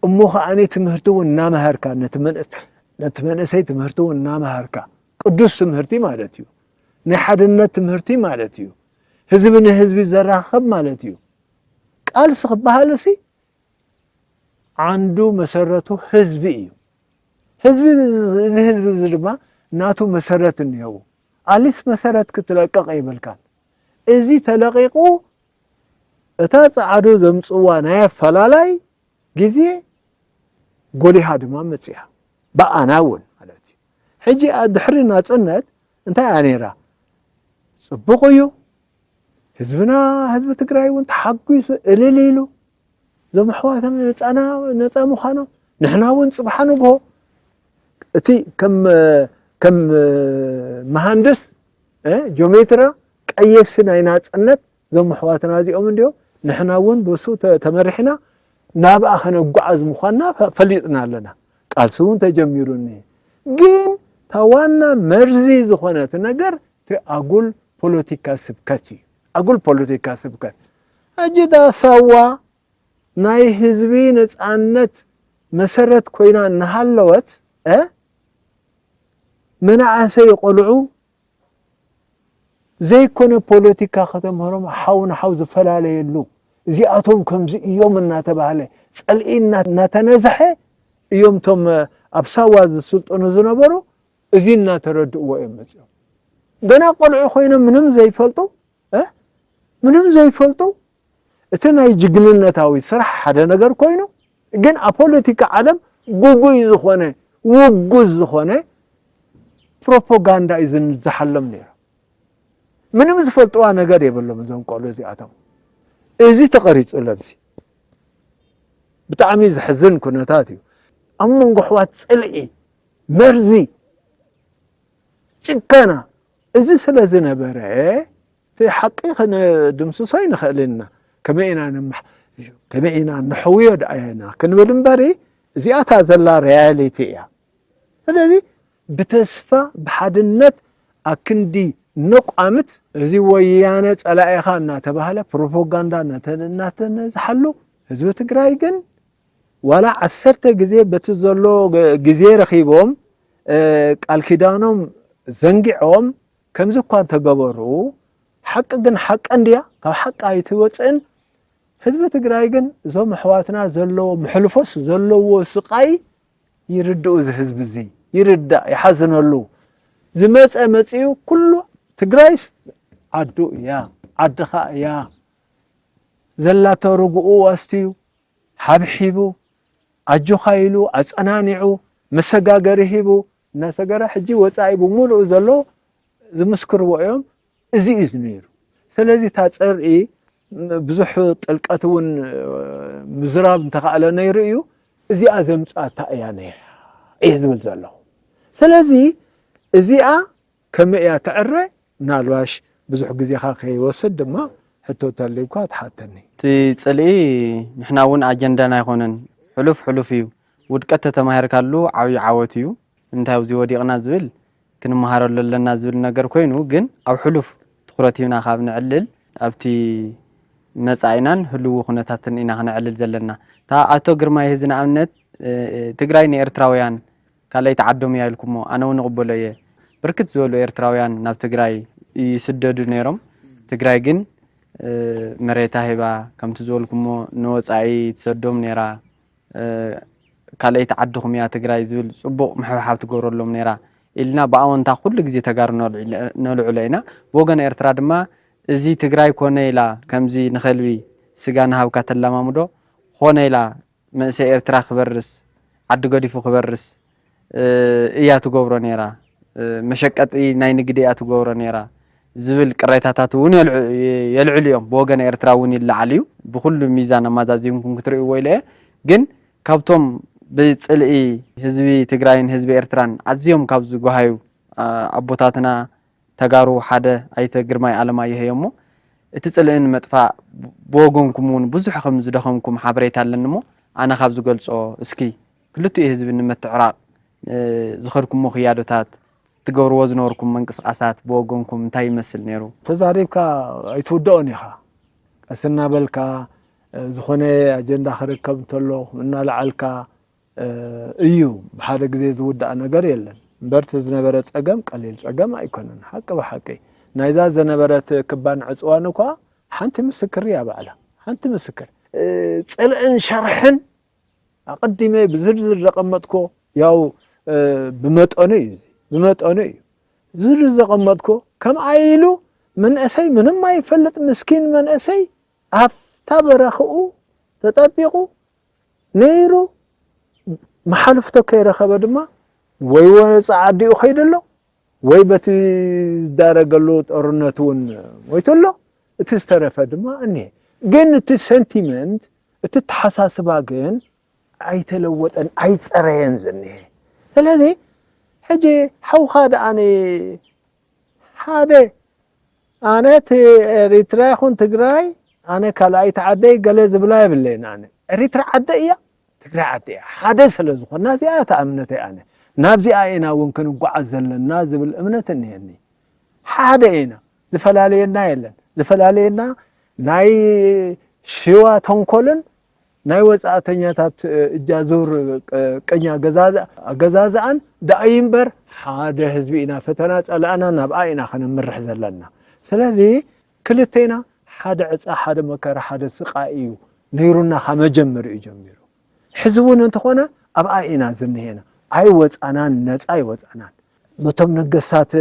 እሞ ከኣኒ ትምህርቲ እውን እናመሃርካ፣ ነቲ መንእስ- ነቲ መንእሰይ ትምህርቲ እውን እናመሃርካ፣ ቅዱስ ትምህርቲ ማለት እዩ። ናይ ሓድነት ትምህርቲ ማለት እዩ። ህዝቢ ንህዝቢ ዘራኽብ ማለት እዩ። ቃልሲ ክበሃል ሲ ዓንዱ መሰረቱ ህዝቢ እዩ። ህዝቢ፣ እዚ ህዝቢ እዚ ድማ ናቱ መሰረት እኒሄዎ። ኣሊስ መሰረት ክትለቅቕ የብልካን። እዚ ተለቂቑ እታ ጸዓዱ ዘምጽዋ ናይ ኣፈላላይ ግዜ ጎሊሃ ድማ መጽያ። ብኣና እውን ማለት እዩ። ሕጂ ኣ- ድሕሪ ናጽነት እንታይ እያ ነይራ? ጽቡቕ እዩ። ህዝብና፣ ህዝቢ ትግራይ እውን ተሓጒሱ እልል ኢሉ፣ እዞም ኣሕዋትና ነፃና፣ ነፃ ምዃኖም፣ ንሕና እውን ጽባሕ ንግሆ እቲ ከም ከም መሃንድስ እ፣ ጆሜትራ ቀየሲ ናይ ናጽነት እዞም ኣሕዋትና እዚኦም እንዲኦም፣ ንሕና እውን በሱ ተ- ተመሪሕና ናብኣ ከነጓዓዝ ምዃንና ፈ- ፈሊጥና ኣለና። ቃልሲ እውን ተጀሚሩ እኒሀ። ግን እታ ዋና መርዚ ዝኾነት ነገር እቲ ኣጉል ፖለቲካ ስብከት እዩ። ኣጉል ፖለቲካ ስብከት። ሕጂ እታ ሳዋ ናይ ህዝቢ ነፃነት መሰረት ኮይና እናሃለወት እ፣ መናእሰይ ቆልዑ ዘይኮነ ፖለቲካ ከተምህሮም፣ ሓው ንሓው ዝፈላለየሉ፣ እዚኣቶም ከምዚ እዮም እናተባህለ፣ ጸልኢ እና- እናተነዝሐ እዮም እቶም ኣብ ሳዋ ዝስልጥኑ ዝነበሩ እዚ እናተረድእዎ እዮም መፅዮም። ገና ቆልዑ ኮይኖም ምንም ዘይፈልጡ እ፣ ምንም ዘይፈልጡ፣ እቲ ናይ ጅግንነታዊ ስራሕ ሓደ ነገር ኮይኑ፣ ግን ኣብ ፖለቲካ ዓለም ግጉይ ዝኾነ፣ ውጉዝ ዝኾነ ፕሮፓጋንዳ እዩ ዝንዝሓሎም ነይሩ። ምንም ዝፈልጥዋ ነገር የብሎም እዞም ቆልዑ እዚኣቶም። እዚ ተቐሪፁ ለብሲ ብጣዕሚ ዘሕዝን ኩነታት እዩ። ኣብ መንጎ ኣሕዋት ጽልኢ፣ መርዚ፣ ጭከና፣ እዚ ስለ ዝነበረ እቲ ሓቂ ክንድምስሶ ኣይንኽእልን ኢና። ከመይ ኢና ንመሓ- ከመይ ኢና ንሕውዮ ደኣ ኢና ክንብል እምበሪ፣ እዚኣ እታ ዘላ ሪያሊቲ እያ። ስለዚ ብተስፋ ብሓድነት ኣክንዲ ነቋምት፣ እዚ ወያነ ጸላኢኻ እናተባህለ ፕሮፓጋንዳ እናተ- እናተነዝሓሉ፣ ህዝቢ ትግራይ ግን ዋላ ዓሰርተ ግዜ በቲ ዘሎ ግ- ግዜ ረኺቦም እ፣ ቃል ኪዳኖም ዘንጊዖም ከምዚ እኳ እንተገበሩ፣ ሓቂ ግን ሓቂ እንድያ፣ ካብ ሓቂ ኣይትወፅእን። ህዝቢ ትግራይ ግን እዞም ኣሕዋትና ዘለዎ ምሕልፎስ ዘለዎ ስቃይ ይርድኡ፣ እዚ ህዝቢ እዚ ይርዳእ፣ ይሓዝነሉ። ዝመፀ መፅዩ ኩሉ ትግራይስ ዓዱ እያ፣ ዓድኻ እያ። ዘላቶ ርግኡ ኣስትዩ፣ ሓብሒቡ፣ ኣጆኻ ኢሉ፣ ኣጸናኒዑ፣ መሰጋገሪ ሂቡ፣ እናሰገረ ሕጂ ወጻኢ ብምሉኡ ዘሎ ዝምስክርዎ እዮም። እዚ እዩ ነይሩ። ስለዚ እታ ጽርኢ ብዙሕ ጥልቀት እውን ምዝራብ እንተኸኣለ ነይሩ እዩ። እዚኣ ዘምጻእታ እያ ነይራ እየ ዝብል ዘለኹ። ስለዚ እዚኣ ከመይ እያ ትዕረ? ምናልባሽ ብዙሕ ግዜኻ ከይወስድ ድማ ሕቶ ተልዩካ ትሓተኒ። እቲ ጽልኢ ንሕና እውን ኣጀንዳና ኣይኮነን። ሕሉፍ ሕሉፍ እዩ። ውድቀት ተተማሂርካሉ ዓብዪ ዓወት እዩ። እንታይ ኣብዚ ወዲቕና ዝብል ክንመሃረሉ ኣለና ዝብል ነገር ኮይኑ፣ ግን ኣብ ሕሉፍ ትኹረት ሂብና ካብ ንዕልል፣ ኣብቲ መጻኢናን ህልዊ ኩነታትን ኢና ክነዕልል ዘለና። እታ ኣቶ ግርማይ ህዚ ንኣብነት፣ እ፣ ትግራይ ንኤርትራውያን ካልኣይቲ ዓዶም እያ ኢልኩሞ፣ ኣነ እውን እቕበሎ እየ። ብርክት ዝበሉ ኤርትራውያን ናብ ትግራይ ይስደዱ ነይሮም። ትግራይ ግን መሬታ ሂባ፣ ከምቲ ዝበልኩሞ ንወጻኢ ትሰዶም ነይራ። ካልኣይቲ ዓድኹም እያ ትግራይ ዝብል ጽቡቕ ምሕብሓብ ትገብረሎም ነይራ ኢልና ብኣወንታ ኩሉ ግዜ ተጋሩ ነልዕሎ ኢና። ብወገን ኤርትራ ድማ እዚ ትግራይ ኮነ ኢላ ከምዚ ንኸልቢ ስጋ ንሃብካ ተለማምዶ፣ ኮነ ኢላ መንእሰይ ኤርትራ ክበርስ፣ ዓዲ ገዲፉ ክበርስ እያ ትገብሮ ነይራ፣ መሸቀጢ ናይ ንግዲ እያ ትገብሮ ነይራ ዝብል ቅሬታታት እውን የልዕሉ እዮም። ብወገን ኤርትራ እውን ይለዓል እዩ። ብኩሉ ሚዛን ኣማዛዚንኩም ክትርእይዎ ኢለ እየ። ግን ካብቶም ብፅልኢ ህዝቢ ትግራይን ህዝቢ ኤርትራን ኣዝዮም ካብ ዝጓሃዩ ኣቦታትና ተጋሩ ሓደ ኣይተ ግርማይ ኣለማየሁ እዮም እሞ፣ እቲ ጽልኢ ንምጥፋእ ብወገንኩም እውን ብዙሕ ከም ዝደኸምኩም ሓበሬታ ኣለኒ እሞ፣ ኣነ ካብ ዝገልጾ እስኪ ክልቲኡ ህዝቢ ንምትዕራቕ ዝኸድኩሞ ክያዶታት፣ ትገብርዎ ዝነበርኩም ምንቅስቓሳት ብወገንኩም እንታይ ይመስል ነይሩ? ተዛሪብካ ኣይትውድኦን ኢኻ። ቀስ እናበልካ፣ ዝኾነ ኣጀንዳ ክርከብ እንተሎ እናለዓልካ፣ እዩ። ብሓደ ግዜ ዝውዳእ ነገር የለን። እምበር እቲ ዝነበረ ጸገም ቀሊል ጸገም ኣይኮነን። ሓቂ ብሓቂ ናይዛ ዝነበረት ክባን ዕጽዋን እኳ ሓንቲ ምስክር እያ ባዕላ። ሓንቲ ምስክር። ጽልእን ሸርሕን ኣቐዲመ ብዝርዝር ዘቐመጥኮ ያው ብመጠኑ እዩ። እዚ ብመጠኑ እዩ ዝርዝር ዘቐመጥኮ። ከምኣ ኢሉ መንእሰይ ምንም ኣይፈልጥ ምስኪን መንእሰይ ኣብታ በረኽኡ ተጠጢቑ ነይሩ። መሓልፍቶ ከይረኸበ ድማ ወይ ወፃ ዓዲኡ ከይዱ ኣሎ ወይ በቲ ዝዳረገሉ ጦርነት እውን ሞይቱ ኣሎ። እቲ ዝተረፈ ድማ እኒሀ። ግን እቲ ሴንቲመንት፣ እቲ ተሓሳስባ ግን ኣይተለወጠን፣ ኣይፀረየን ዝኒሀ። ስለዚ ሕጂ ሓውኻ ደኣ ሓደ ኣነ እቲ ኤሪትራ ይኹን ትግራይ ኣነ ካልኣይቲ ዓደይ ገለ ዝብላ የብለይን። ኣነ ኤሪትራ ዓደ እያ፣ ትግራይ ዓደ እያ። ሓደ ስለ ዝኾና እዚኣ እታ እምነተይ ኣነ ናብዚኣ ኢና እውን ክንጓዓዝ ዘለና ዝብል እምነት እኒሀኒ። ሓደ ኢና፣ ዝፈላለየና የለን። ዝፈላለየና ናይ ሽዋ ተንኮልን ናይ ወጻእተኛታት እጃዙር ቅኝ ኣገዛዝኣን ደኣዩ እምበር ሓደ ህዝቢ ኢና። ፈተና ጸላእና ናብኣ ኢና ከነምርሕ ዘለና። ስለዚ ክልቴና ሓደ ዕጻ፣ ሓደ መከራ፣ ሓደ ስቃይ እዩ ነይሩና ካብ መጀመሪኡ ጀሚሩ። ሕዚ እውን እንተኾነ ኣብኣ ኢና ዝንሄና። ኣይወጻናን፣ ነጻ ኣይወጻናን። በቶም ነገስታት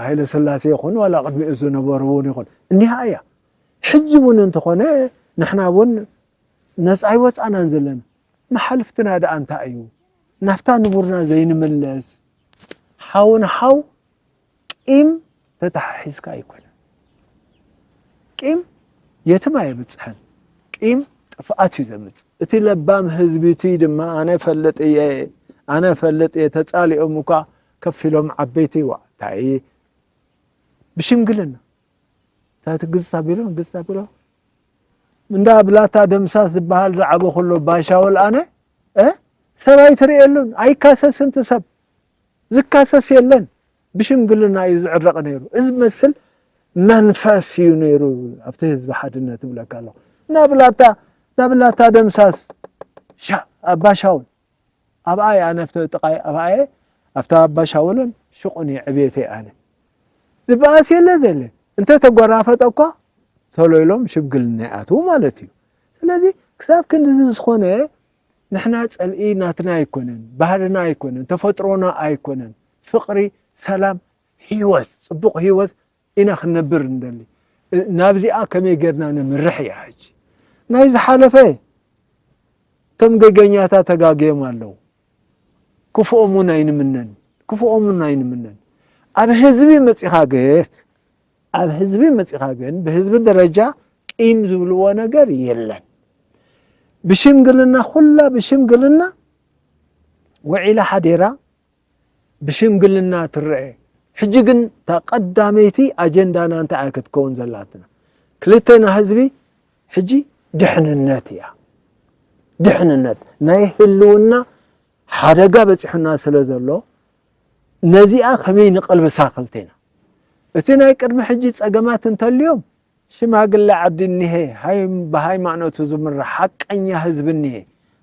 ሃይለ ስላሴ ይኹን ዋላ ቅድሚኡ ዝነበሩ እውን ይኹን እኒሃ እያ። ሕጂ እውን እንተኾነ ንሕና እውን ነፃ ኣይወፃእናን ዘለና። መሓልፍትና ደኣ እንታይ እዩ? ናብታ ንቡርና ዘይንምለስ? ሓው ንሓው ቂም ተተሓሒዝካ ኣይኮነን። ቂም የትም ኣየብፅሕን። ቂም ጥፍኣት እዩ ዘምፅእ። እቲ ለባም ህዝቢ እቲ ድማ ኣነ ፈልጥ እየ፣ ኣነ ፈልጥ እየ፣ ተፃሊኦም እኳ ከፊሎም ዓበይቲ ዋዕታይ ብሽምግልና እታ ግዝስ ኣቢሎ ግዝስ ኣቢሎ እንዳ ብላታ ደምሳስ ዝበሃል ዝዓበኹ ኣሎ ባሻውል ኣነ እ ሰብ ኣይትርእየሉን። ኣይካሰስን እቲ ሰብ ዝካሰስ የለን። ብሽምግልና እዩ ዝዕረቕ ነይሩ። እዚ ዝመስል መንፈስ እዩ ነይሩ ኣብቲ ህዝቢ ሓድነት እብለካ ኣለኹ። እንዳ ብላታ እንዳ ብላታ ደምሳስ ሻ ኣባሻውል ኣብኣ እየ ኣነ ኣብቲ ጥቓይ ኣብኣ እየ ኣብታ ኣባሻውልን ሽቑን እየ ዕብየተይ ኣነ ዝበኣስ የለ ዘለ እንተ ተጎራፈጠ እኳ ቶሎ ኢሎም ሽምግልና ይኣትዉ ማለት እዩ። ስለዚ ክሳብ ክንድዚ ዝኾነ ንሕና ጸልኢ ናትና ኣይኮነን፣ ባህልና ኣይኮነን፣ ተፈጥሮና ኣይኮነን። ፍቕሪ፣ ሰላም፣ ህይወት፣ ጽቡቕ ህይወት ኢና ክንነብር እንደሊ። ናብዚኣ ከመይ ጌርና ንምርሕ እያ ሕጂ። ናይ ዝሓለፈ እቶም ገገኛታት ተጋግዮም ኣለዉ። ክፉኦም እውን ኣይንምነን፣ ክፉኦም እውን ኣይንምነን። ኣብ ህዝቢ መጺኻ ግን ኣብ ህዝቢ መጺኻ ግን ብህዝቢ ደረጃ ቂም ዝብልዎ ነገር የለን። ብሽምግልና ኩላ ብሽምግልና ውዒላ ሓዲራ ብሽምግልና ትረአ። ሕጂ ግን እታ ቀዳመይቲ ኣጀንዳና እንታይ እያ ክትከውን ዘላትና? ክልቴና ህዝቢ ሕጂ ድሕንነት እያ። ድሕንነት ናይ ህልውና ሓደጋ በፂሑና ስለ ዘሎ ነዚኣ ከመይ ንቐልብሳ ክልቴና እቲ ናይ ቅድሚ ሕጂ ፀገማት እንተልዮም ሽማግለ ዓዲ እኒሀ፣ ብሃይማኖቱ ዝምራሕ ሓቀኛ ህዝቢ እኒሀ።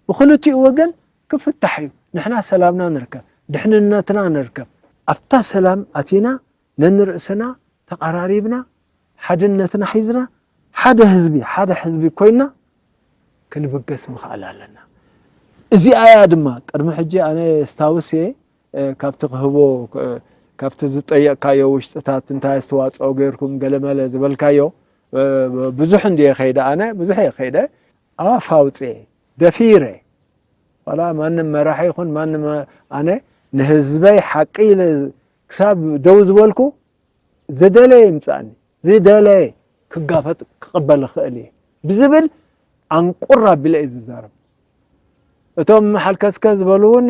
ብክልቲኡ ወገን ክፍታሕ እዩ። ንሕና ሰላምና ንርከብ፣ ድሕንነትና ንርከብ። ኣብታ ሰላም ኣቲና ነንርእስና ተቐራሪብና፣ ሓድነትና ሒዝና፣ ሓደ ህዝቢ ሓደ ህዝቢ ኮይና ክንብገስ ምኽኣል ኣለና። እዚኣ እያ ድማ ቅድሚ ሕጂ ኣነ ስታውስ እየ ካብቲ ክህቦ ካብቲ ዝጠየቅካዮ ውሽጥታት እንታይ ኣስተዋፅኦ ገይርኩም ገለመለ ዝበልካዮ ብዙሕ እንድየ ከይደ ኣነ ብዙሕ እየ ከይደ ኣፍ ኣውፅኤ ደፊረ ዋላ ማንም መራሒ ይኹን ማንም ኣነ ንህዝበይ ሓቂ ኢለ ክሳብ ደው ዝበልኩ ዝደለየ ይምፃእኒ ዝደለየ ክጋፈጥ ክቕበል ይኽእል እየ ብዝብል ኣንቁር ኣቢለ እዩ ዝዛረብ። እቶም ሓልከስከ ዝበሉ እውን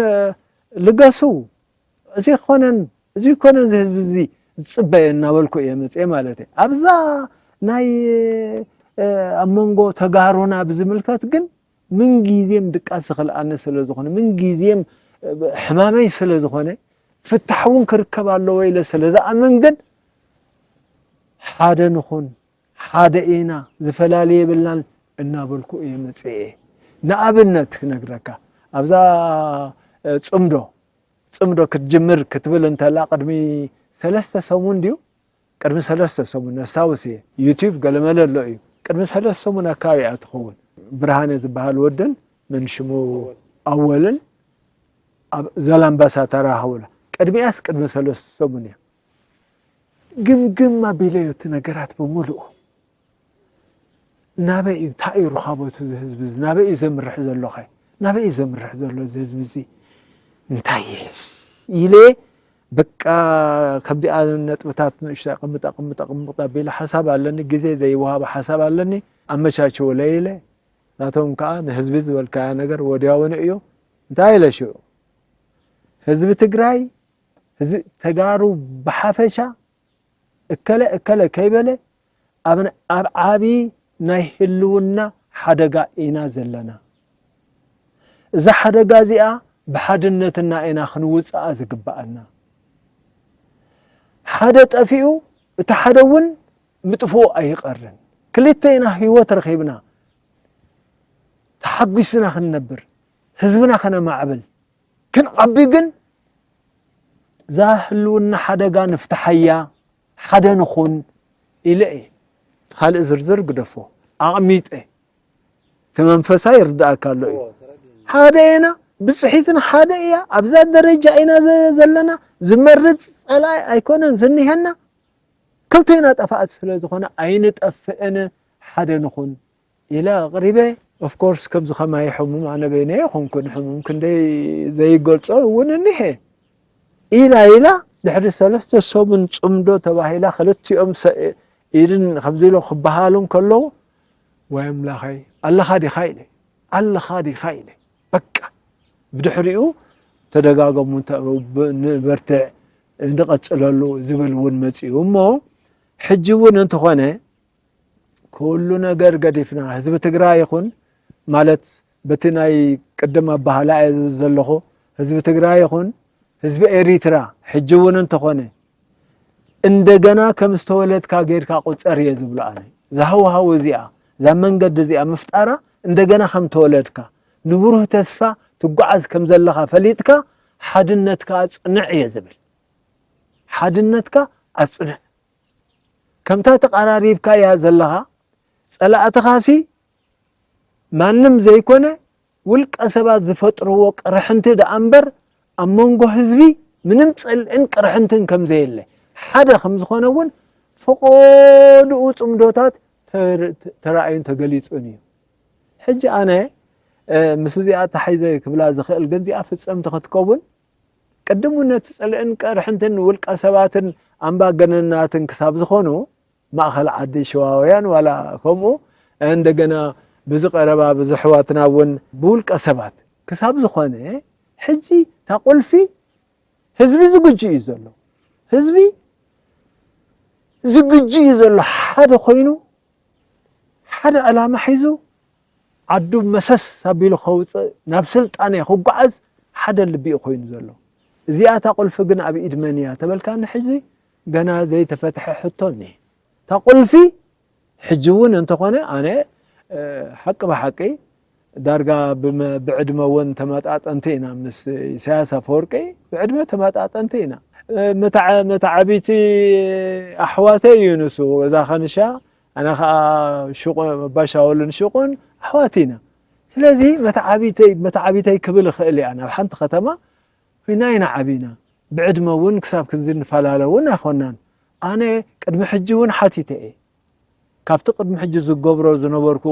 ልገሱ እዚ ክኾነን እዚ ኮነ እዚ ህዝቢ እዚ ዝፅበየ እናበልኩ እየ መፅየ ማለት እየ ኣብዛ ናይ ኣብ መንጎ ተጋሩና ብዝምልከት ግን ምንጊዜም ድቃስ ዝኽልኣኒ ስለ ዝኾነ ምንጊዜም ሕማመይ ስለ ዝኾነ ፍታሕ እውን ክርከብ ኣለዎ ኢለ ስለ ዝኣምን ግን ሓደ ንኹን ሓደ ኢና ዝፈላለየ የብልናን እናበልኩ እየ መፅየ ንኣብነት ክነግረካ ኣብዛ ፅምዶ ፅምዶ ክትጅምር ክትብል እንተላ ቅድሚ ሰለስተ ሰሙን ድዩ ቅድሚ ሰለስተ ሰሙን ነስታውስ እየ ዩቲብ ገለመለ ኣሎ እዩ ቅድሚ ሰለስተ ሰሙን ኣካባቢ እያ ትኸውን ብርሃነ ዝበሃል ወደን መን ሽሙ ኣወልን ኣብ ዘላምባሳ ተራኸቡላ ቅድሚያስ ቅድሚ ሰለስተ ሰሙን እያ ግምግም ኣቢለዮ እቲ ነገራት ብምልኡ ናበይ እዩ እንታይ እዩ ርኻቦቱ እዚ ህዝቢ እዚ ናበይ እዩ ዘምርሕ ዘሎ ኸ ናበይ እዩ ዘምርሕ ዘሎ እዚ ህዝቢ እዚ እንታይ ይሕስ ኢለ በቃ ከምዚኣ ነጥብታት ንእሽቶ ቅምጥ ቅምጥ ቅምጥ ኣቢለ ሓሳብ ኣለኒ ግዜ ዘይወሃበ ሓሳብ ኣለኒ ኣመቻችውለ ኢለ ናቶም ከዓ ንህዝቢ ዝበልካያ ነገር ወዲያውኑ እዩ እንታይ ኢለ ሽዑ ህዝቢ ትግራይ ህዝቢ ተጋሩ ብሓፈሻ እከለ እከለ ከይበለ ኣብ ዓቢ ናይ ህልውና ሓደጋ ኢና ዘለና። እዛ ሓደጋ እዚኣ ብሓድነትና ኢና ክንውፅኣ ዝግብኣና። ሓደ ጠፊኡ እቲ ሓደ እውን ምጥፍኡ ኣይቐርን። ክልተ ኢና ህይወት ረኺብና ተሓጒስና ክንነብር ህዝብና ከነማዕብል ክንዓቢ ግን እዛ ህልውና ሓደጋ ንፍትሓያ ሓደ ንኹን ኢለ እየ። እቲ ካልእ ዝርዝር ግደፎ ኣቕሚጠ እቲ መንፈሳ ይርድኣካ ኣሎ እዩ። ሓደ ኢና ብፅሒትና ሓደ እያ ኣብዛ ደረጃ ኢና ዘለና ዝመርፅ ፀላኢ ኣይኮነን ዝኒሀና ክልቴና ጠፋእት ስለ ዝኾነ ኣይንጠፍእን ሓደ ንኹን ኢለ ኣቕሪበ። ኦፍኮርስ ከምዚ ከማይ ሕሙም ኣነ በይነ የኾንኩን ሕሙም ክንደይ ዘይገልጾ እውን እኒሀ ኢላ ኢላ ድሕሪ ሰለስተ ሰሙን ጽምዶ ተባሂላ ክልቲኦም ኢድን ከምዚ ኢሎ ክበሃሉ ከለዉ ወይ ኣምላኸይ ኣለኻ ዲኻ ኢለ ኣለኻ ዲኻ ኢለ በቃ ብድሕሪኡ ተደጋገሙ ንበርትዕ ንቐጽለሉ ዝብል እውን መጺኡ እሞ ሕጂ እውን እንተኾነ ኩሉ ነገር ገዲፍና ህዝቢ ትግራይ ይኹን ማለት በቲ ናይ ቅድም ኣባህላ እየ ዝብል ዘለኹ ህዝቢ ትግራይ ይኹን ህዝቢ ኤሪትራ ሕጂ እውን እንተኾነ እንደገና ከም ዝተወለድካ ጌርካ ቁፀር እየ ዝብሎ ኣነ ዛህውሃው እዚኣ እዛ መንገዲ እዚኣ ምፍጣራ እንደገና ከም ተወለድካ ንብሩህ ተስፋ ትጓዓዝ ከም ዘለኻ ፈሊጥካ ሓድነትካ ኣፅንዕ እየ ዝብል ሓድነትካ ኣፅንዕ ከምታ ተቐራሪብካያ ዘለኻ ጸላእትኻሲ ማንም ዘይኮነ ውልቀ ሰባት ዝፈጥርዎ ቅርሕንቲ ደኣ እምበር ኣብ መንጎ ህዝቢ ምንም ጽልእን ቅርሕንትን ከም ዘየለ ሓደ ከም ዝኾነ እውን ፈቐድኡ ጽምዶታት ተራእዩን ተገሊጹን እዩ። ሕጂ ኣነ ምስ እዚኣ ተሓይዘ ክብላ ዝኽእል ግን እዚኣ ፍጸምቲ ክትከውን ቅድም እውን ነቲ ጽልእን ቅርሕንትን ውልቀ ሰባትን ኣምባገነናትን ክሳብ ዝኾኑ ማእኸል ዓዲ ሽዋውያን ዋላ ከምኡ እንደገና ብዚ ቀረባ ብዚ ኣሕዋትና እውን ብውልቀ ሰባት ክሳብ ዝኾነ ሕጂ እታ ቁልፊ ህዝቢ ዝግጁ እዩ ዘሎ ህዝቢ ዝግጁ እዩ ዘሎ ሓደ ኮይኑ ሓደ ዕላማ ሒዙ ዓዱ መሰስ ኣቢሉ ከውፅእ ናብ ስልጣነ ክጓዓዝ ሓደ ልቢ እዩ ኮይኑ ዘሎ እዚኣ እታ ቁልፊ ግን ኣብ ኢድ መን እያ ተበልካኒ ሕዚ ገና ዘይተፈትሐ ሕቶ እኒሀ እታ ቁልፊ ሕጂ እውን እንተኾነ ኣነ ሓቂ ብሓቂ ዳርጋ ብዕድመ እውን ተመጣጠንቲ ኢና ምስ ኢሳያስ ኣፈወርቂ ብዕድመ ተመጣጠንቲ ኢና መታዓቢቲ ኣሕዋተይ እዩ ንሱ እዛ ከንሻ ኣነ ከዓ ሹቕ፣ ባሻወልን ሹቕን ኣሕዋት ኢና። ስለዚ መተዓቢተይ፣ መተዓቢተይ ክብል እኽእል እያ። ናብ ሓንቲ ከተማ ኮይና ኢና ዓቢና። ብዕድመ እውን ክሳብ ክንዚ ንፈላለ እውን ኣይኮናን። ኣነ ቅድሚ ሕጂ እውን ሓቲተ እየ። ካብቲ ቅድሚ ሕጂ ዝገብሮ ዝነበርኩ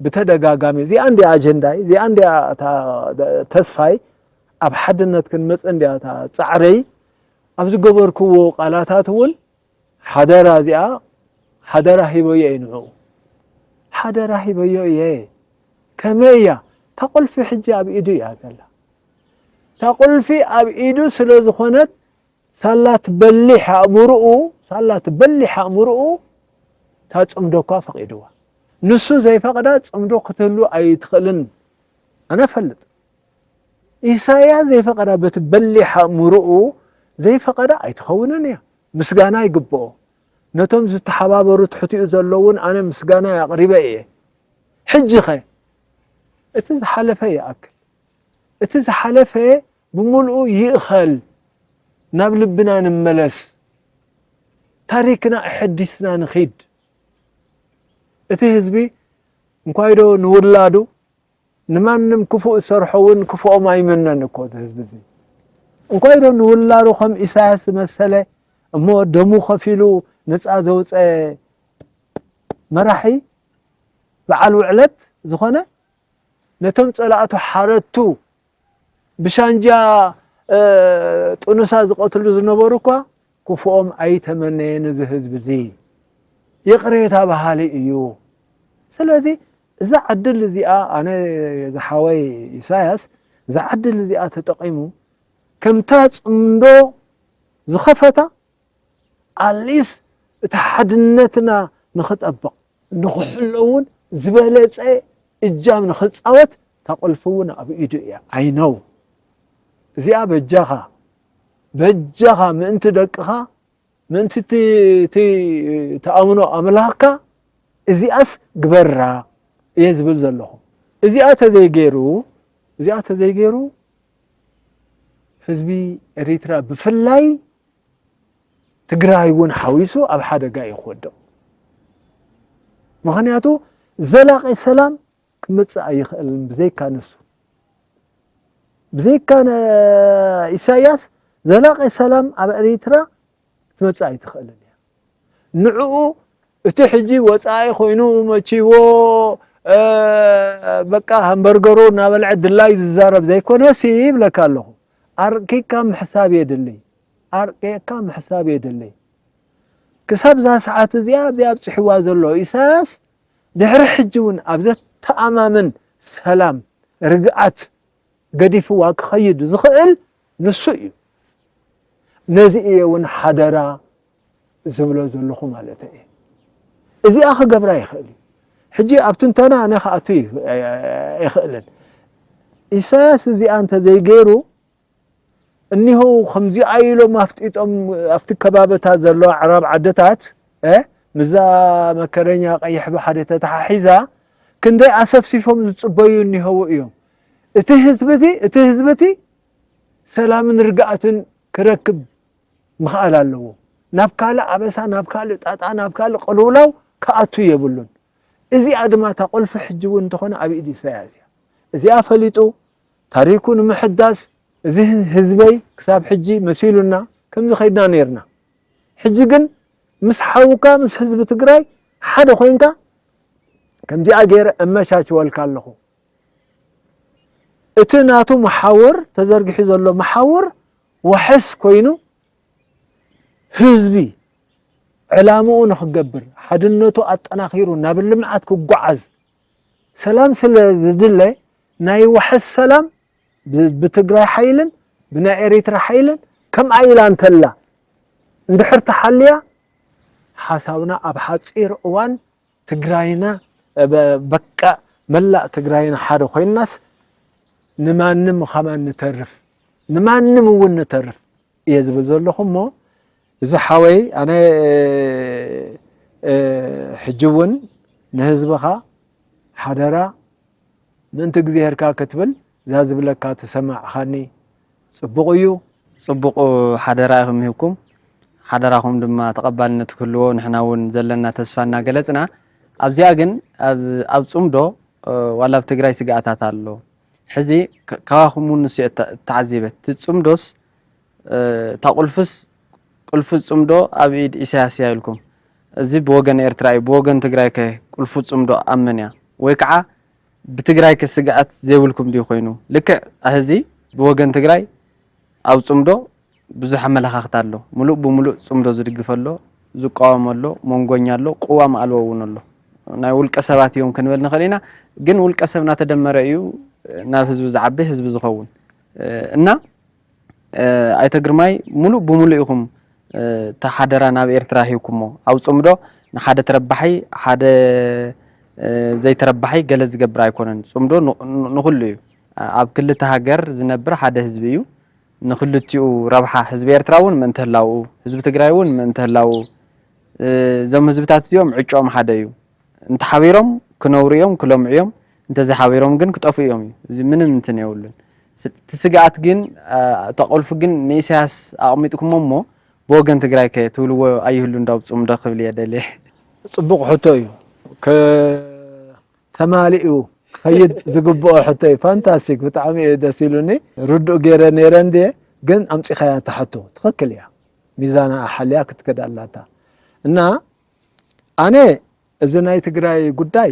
ብተደጋጋሚ፣ እዚኣ እንዲያ ኣጀንዳይ፣ እዚኣ እንዲያ እታ ተስፋይ፣ ኣብ ሓድነት ክንመጽእ እንዲያ እታ ጻዕረይ፣ ኣብ ዝገበርክዎ ቃላታት እውን ሓደራ እዚኣ ሓደራ ሂበዮ እየ ንዕኡ። ሓደራ ሂበዮ እየ። ከመይ እያ? እታ ቁልፊ ሕጂ ኣብ ኢዱ እያ ዘላ። እታ ቁልፊ ኣብ ኢዱ ስለ ዝኾነት፣ ሳላ ትበሊሕ ኣእምርኡ፣ ሳላ ትበሊሕ ኣእምርኡ፣ እታ ጽምዶ እኳ ፈቒድዋ። ንሱ ዘይፈቕዳ ጽምዶ ክትህሉ ኣይትኽእልን። ኣነ እፈልጥ። ኢሳያስ ዘይፈቐዳ፣ በቲ በሊሕ ኣእምርኡ ዘይፈቐዳ ኣይትኸውንን እያ። ምስጋና ይግብኦ። ነቶም ዝተሓባበሩ ትሕቲኡ ዘለውን ኣነ ምስጋና ኣቕሪበ እየ። ሕጂ ኸ? እቲ ዝሓለፈ ይኣክል። እቲ ዝሓለፈ ብምልኡ ይእኸል። ናብ ልብና ንመለስ። ታሪክና ኣሐዲስና ንኺድ። እቲ ህዝቢ እንኳይ ዶ ንውላዱ፣ ንማንም ክፉእ ዝሰርሖ እውን ክፉኦም ኣይምነን እኮ እዚ ህዝቢ እዚ። እንኳይ ዶ ንውላዱ ከም ኢሳያስ ዝመሰለ እሞ ደሙ ከፊሉ ነፃ ዘውፀ መራሒ በዓል ውዕለት ዝኾነ፣ ነቶም ጸላእቱ ሓረድቱ ብሻንጃ፣ እ፣ ጥኑሳ ዝቐትሉ ዝነበሩ እኳ ክፉኦም ኣይተመነየን እዚ ህዝቢ እዚ። ይቕሬታ በሃሊ እዩ። ስለዚ እዛ ዕድል እዚኣ ኣነ ዝሓወይ ኢሳያስ እዛ ዕድል እዚኣ ተጠቒሙ ከምታ ጽምዶ ዝኸፈታ ኣትሊስት እቲ ሓድነትና ንኽጠብቕ ንኽሕሎ እውን ዝበለጸ እጃም ንኽጻወት እታ ቁልፊ እውን ኣብ ኢዱ እያ። I know። እዚኣ በጃኻ፣ በጃኻ ምእንቲ ደቅኻ፣ ምእንቲ እቲ፣ እቲ ትኣምኖ ኣምላኽካ እዚኣስ ግበራ እየ ዝብል ዘለኹ። እዚኣ ተዘይገይሩ፣ እዚኣ ተዘይገይሩ ህዝቢ ኤሪትራ ብፍላይ ትግራይ እውን ሓዊሱ ኣብ ሓደጋ እዩ ክወድቕ። ምኽንያቱ ዘላቒ ሰላም ክመጽእ ኣይኽእልን ብዘይካ ንሱ። ብዘይካ ነ-፣ ኢሳያስ ዘላቒ ሰላም ኣብ ኤሪትራ ክትመጽእ ኣይትኽእልን እያ። ንዕኡ እቲ ሕጂ ወጻኢ ኮይኑ መቺዎ፣ እ፣ በቃ ሃምበርገሩ እናበልዐ ድላይ ዝዛረብ ዘይኮነሲ ይብለካ ኣለኹ። ኣርቂካ ምሕሳብ የድሊ። ኣርቂካ ምሕሳብ የድሊ። ክሳብ እዛ ሰዓት እዚኣ፣ ኣብዚኣ ኣብጽሕዋ ዘሎ ኢሳያስ፣ ድሕሪ ሕጂ እውን ኣብ ዘተኣማምን ሰላም፣ ርግኣት ገዲፍዋ ክኸይድ ዝኽእል ንሱ እዩ። ነዚ እየ እውን ሓደራ ዝብሎ ዘለኹ ማለት እየ። እዚኣ ክገብራ ይኽእል እዩ። ሕጂ ኣብ ትንተና ኣነ ክኣቱ ይኽ-፣ ኣይኽእልን። ኢሳያስ እዚኣ እንተዘይገይሩ፣ እኒሆ ከምዚኣ ኢሎም ኣፍጢጦም፣ ኣብቲ ከባብታት ዘለዋ ኣዕራብ ዓድታት፣ እ፣ ምዛ መከረኛ ቀይሕ ባሕሪ ተተሓሒዛ፣ ክንደይ ኣሰፍሲፎም ዝጽበዩ እኒሆው እዮም። እቲ ህዝቢ እቲ፣ እቲ ህዝቢ እቲ ሰላምን ርግኣትን ክረክብ ምኽኣል ኣለዎ። ናብ ካልእ ኣበሳ፣ ናብ ካልእ ጣጣ፣ ናብ ካልእ ቅልውላው ክኣቱ የብሉን። እዚኣ ድማ እታ ቁልፊ ሕጂ እውን እንተኾነ ኣብ ኢድ ኢሳያስ እያ። እዚኣ ፈሊጡ ታሪኩ ንምሕዳስ፣ እዚ ህዝበይ ክሳብ ሕጂ መሲሉና ከምዚ ኸይድና ነይርና። ሕጂ ግን ምስ ሓውካ፣ ምስ ህዝቢ ትግራይ ሓደ ኮይንካ ከምዚኣ ገይረ እመቻችወልካ ኣለኹ። እቲ ናቱ መሓውር፣ ተዘርጊሑ ዘሎ መሓውር ዋሕስ ኮይኑ ህዝቢ ዕላምኡ ንኽገብር፣ ሓድነቱ ኣጠናኺሩ ናብ ልምዓት ክጓዓዝ፣ ሰላም ስለ ዝድለ ናይ ዋሕስ ሰላም ብ-፣ ብትግራይ ሓይልን ብናይ ኤሪትራ ሓይልን ከምኣ ኢላ እንተላ እንድሕር ተሓልያ፣ ሓሳብና ኣብ ሓጺር እዋን ትግራይና፣ እ፣ በ-፣ በቃ መላእ ትግራይና ሓደ ኮይንናስ ንማንም ከማን ንተርፍ፣ ንማንም እውን ንተርፍ እየ ዝብል ዘለኹ። እሞ እዚ ሓወይ፣ ኣነ፣ እ፣ ሕጂ እውን ንህዝብኻ ሓደራ ምእንቲ እግዚኣብሄርካ ክትብል እዛ ዝብለካ ተሰማዕኻኒ። ጽቡቕ እዩ። ጽቡቕ ሓደራ ኢኹም ሂብኩም። ሓደራኹም ድማ ተቐባልነት ክህልዎ ንሕና እውን ዘለና ተስፋ እናገለጽና፣ ኣብዚኣ ግን ኣብ ኣብ ጽምዶ ዋላ ኣብ ትግራይ ስግኣታት ኣሎ። ሕዚ ካባኹም ንሱ እተዓዚበ እቲ ጽምዶስ እታ ቁልፍስ ቁልፊ ጽምዶ ኣብ ኢድ ኢሳያስ እያ ኢልኩም፣ እዚ ብወገን ኤርትራ እዩ። ብወገን ትግራይ ከ ቁልፊ ጽምዶ ኣብ መን እያ? ወይ ከዓ ብትግራይ ከ ስግኣት ዘይብልኩም ድዩ ኮይኑ? ልክዕ ሕዚ ብወገን ትግራይ ኣብ ጽምዶ ብዙሕ ኣመለኻኽታ ኣሎ። ሙሉእ ብሙሉእ ጽምዶ ዝድግፍ ኣሎ፣ ዝቃወም ኣሎ፣ መንጎኛ ኣሎ፣ ቅዋም ኣልቦ እውን ኣሎ። ናይ ውልቀ ሰባት እዮም ክንብል ንኽእል ኢና፣ ግን ውልቀ ሰብ እናተደመረ እዩ ናብ ህዝቢ ዝዓቢ ህዝቢ ዝኸውን። እና ኣይተ ግርማይ ሙሉእ ብሙሉእ ኢኹም እቲ ሓደራ ናብ ኤርትራ ሂብኩሞ። ኣብ ጽምዶ ንሓደ ተረባሒ ሓደ ዘይተረባሒ ገለ ዝገብር ኣይኮነን። ጽምዶ ንኹሉ እዩ። ኣብ ክልተ ሃገር ዝነብር ሓደ ህዝቢ እዩ። ንክልቲኡ ረብሓ ህዝቢ ኤርትራ እውን ምእንቲ ህላውኡ፣ ህዝቢ ትግራይ እውን ምእንቲ ህላውኡ፣ እዞም ህዝብታት እዚኦም ዕጭኦም ሓደ እዩ። እንተሓቢሮም ክነብሩ እዮም፣ ክለምዑ እዮም። እንተዘይሓቢሮም ግን ክጠፍኡ እዮም እዩ። እዚ ምንም እንትን የብሉን። እቲ ስግኣት ግን እታ ቁልፊ ግን ንኢሳያስ ኣቕሚጥኩሞ እሞ ብወገን ትግራይ ከ ትብልዎ ኣይህሉ እንዳው ጽምዶ ክብል እየ ደልየ። ጽቡቕ ሕቶ እዩ። ተማሊኡ ክኸይድ ዝግብኦ ሕቶ እዩ። ፋንታስቲክ፣ ብጣዕሚ እዩ ደስ ኢሉኒ። ርዱእ ገይረ ነይረ እንድየ፣ ግን ኣምፂኻያ እታ ሕቶ ትኽክል እያ። ሚዛና ሓልያ ክትከድ ኣላታ። እና ኣነ እዚ ናይ ትግራይ ጉዳይ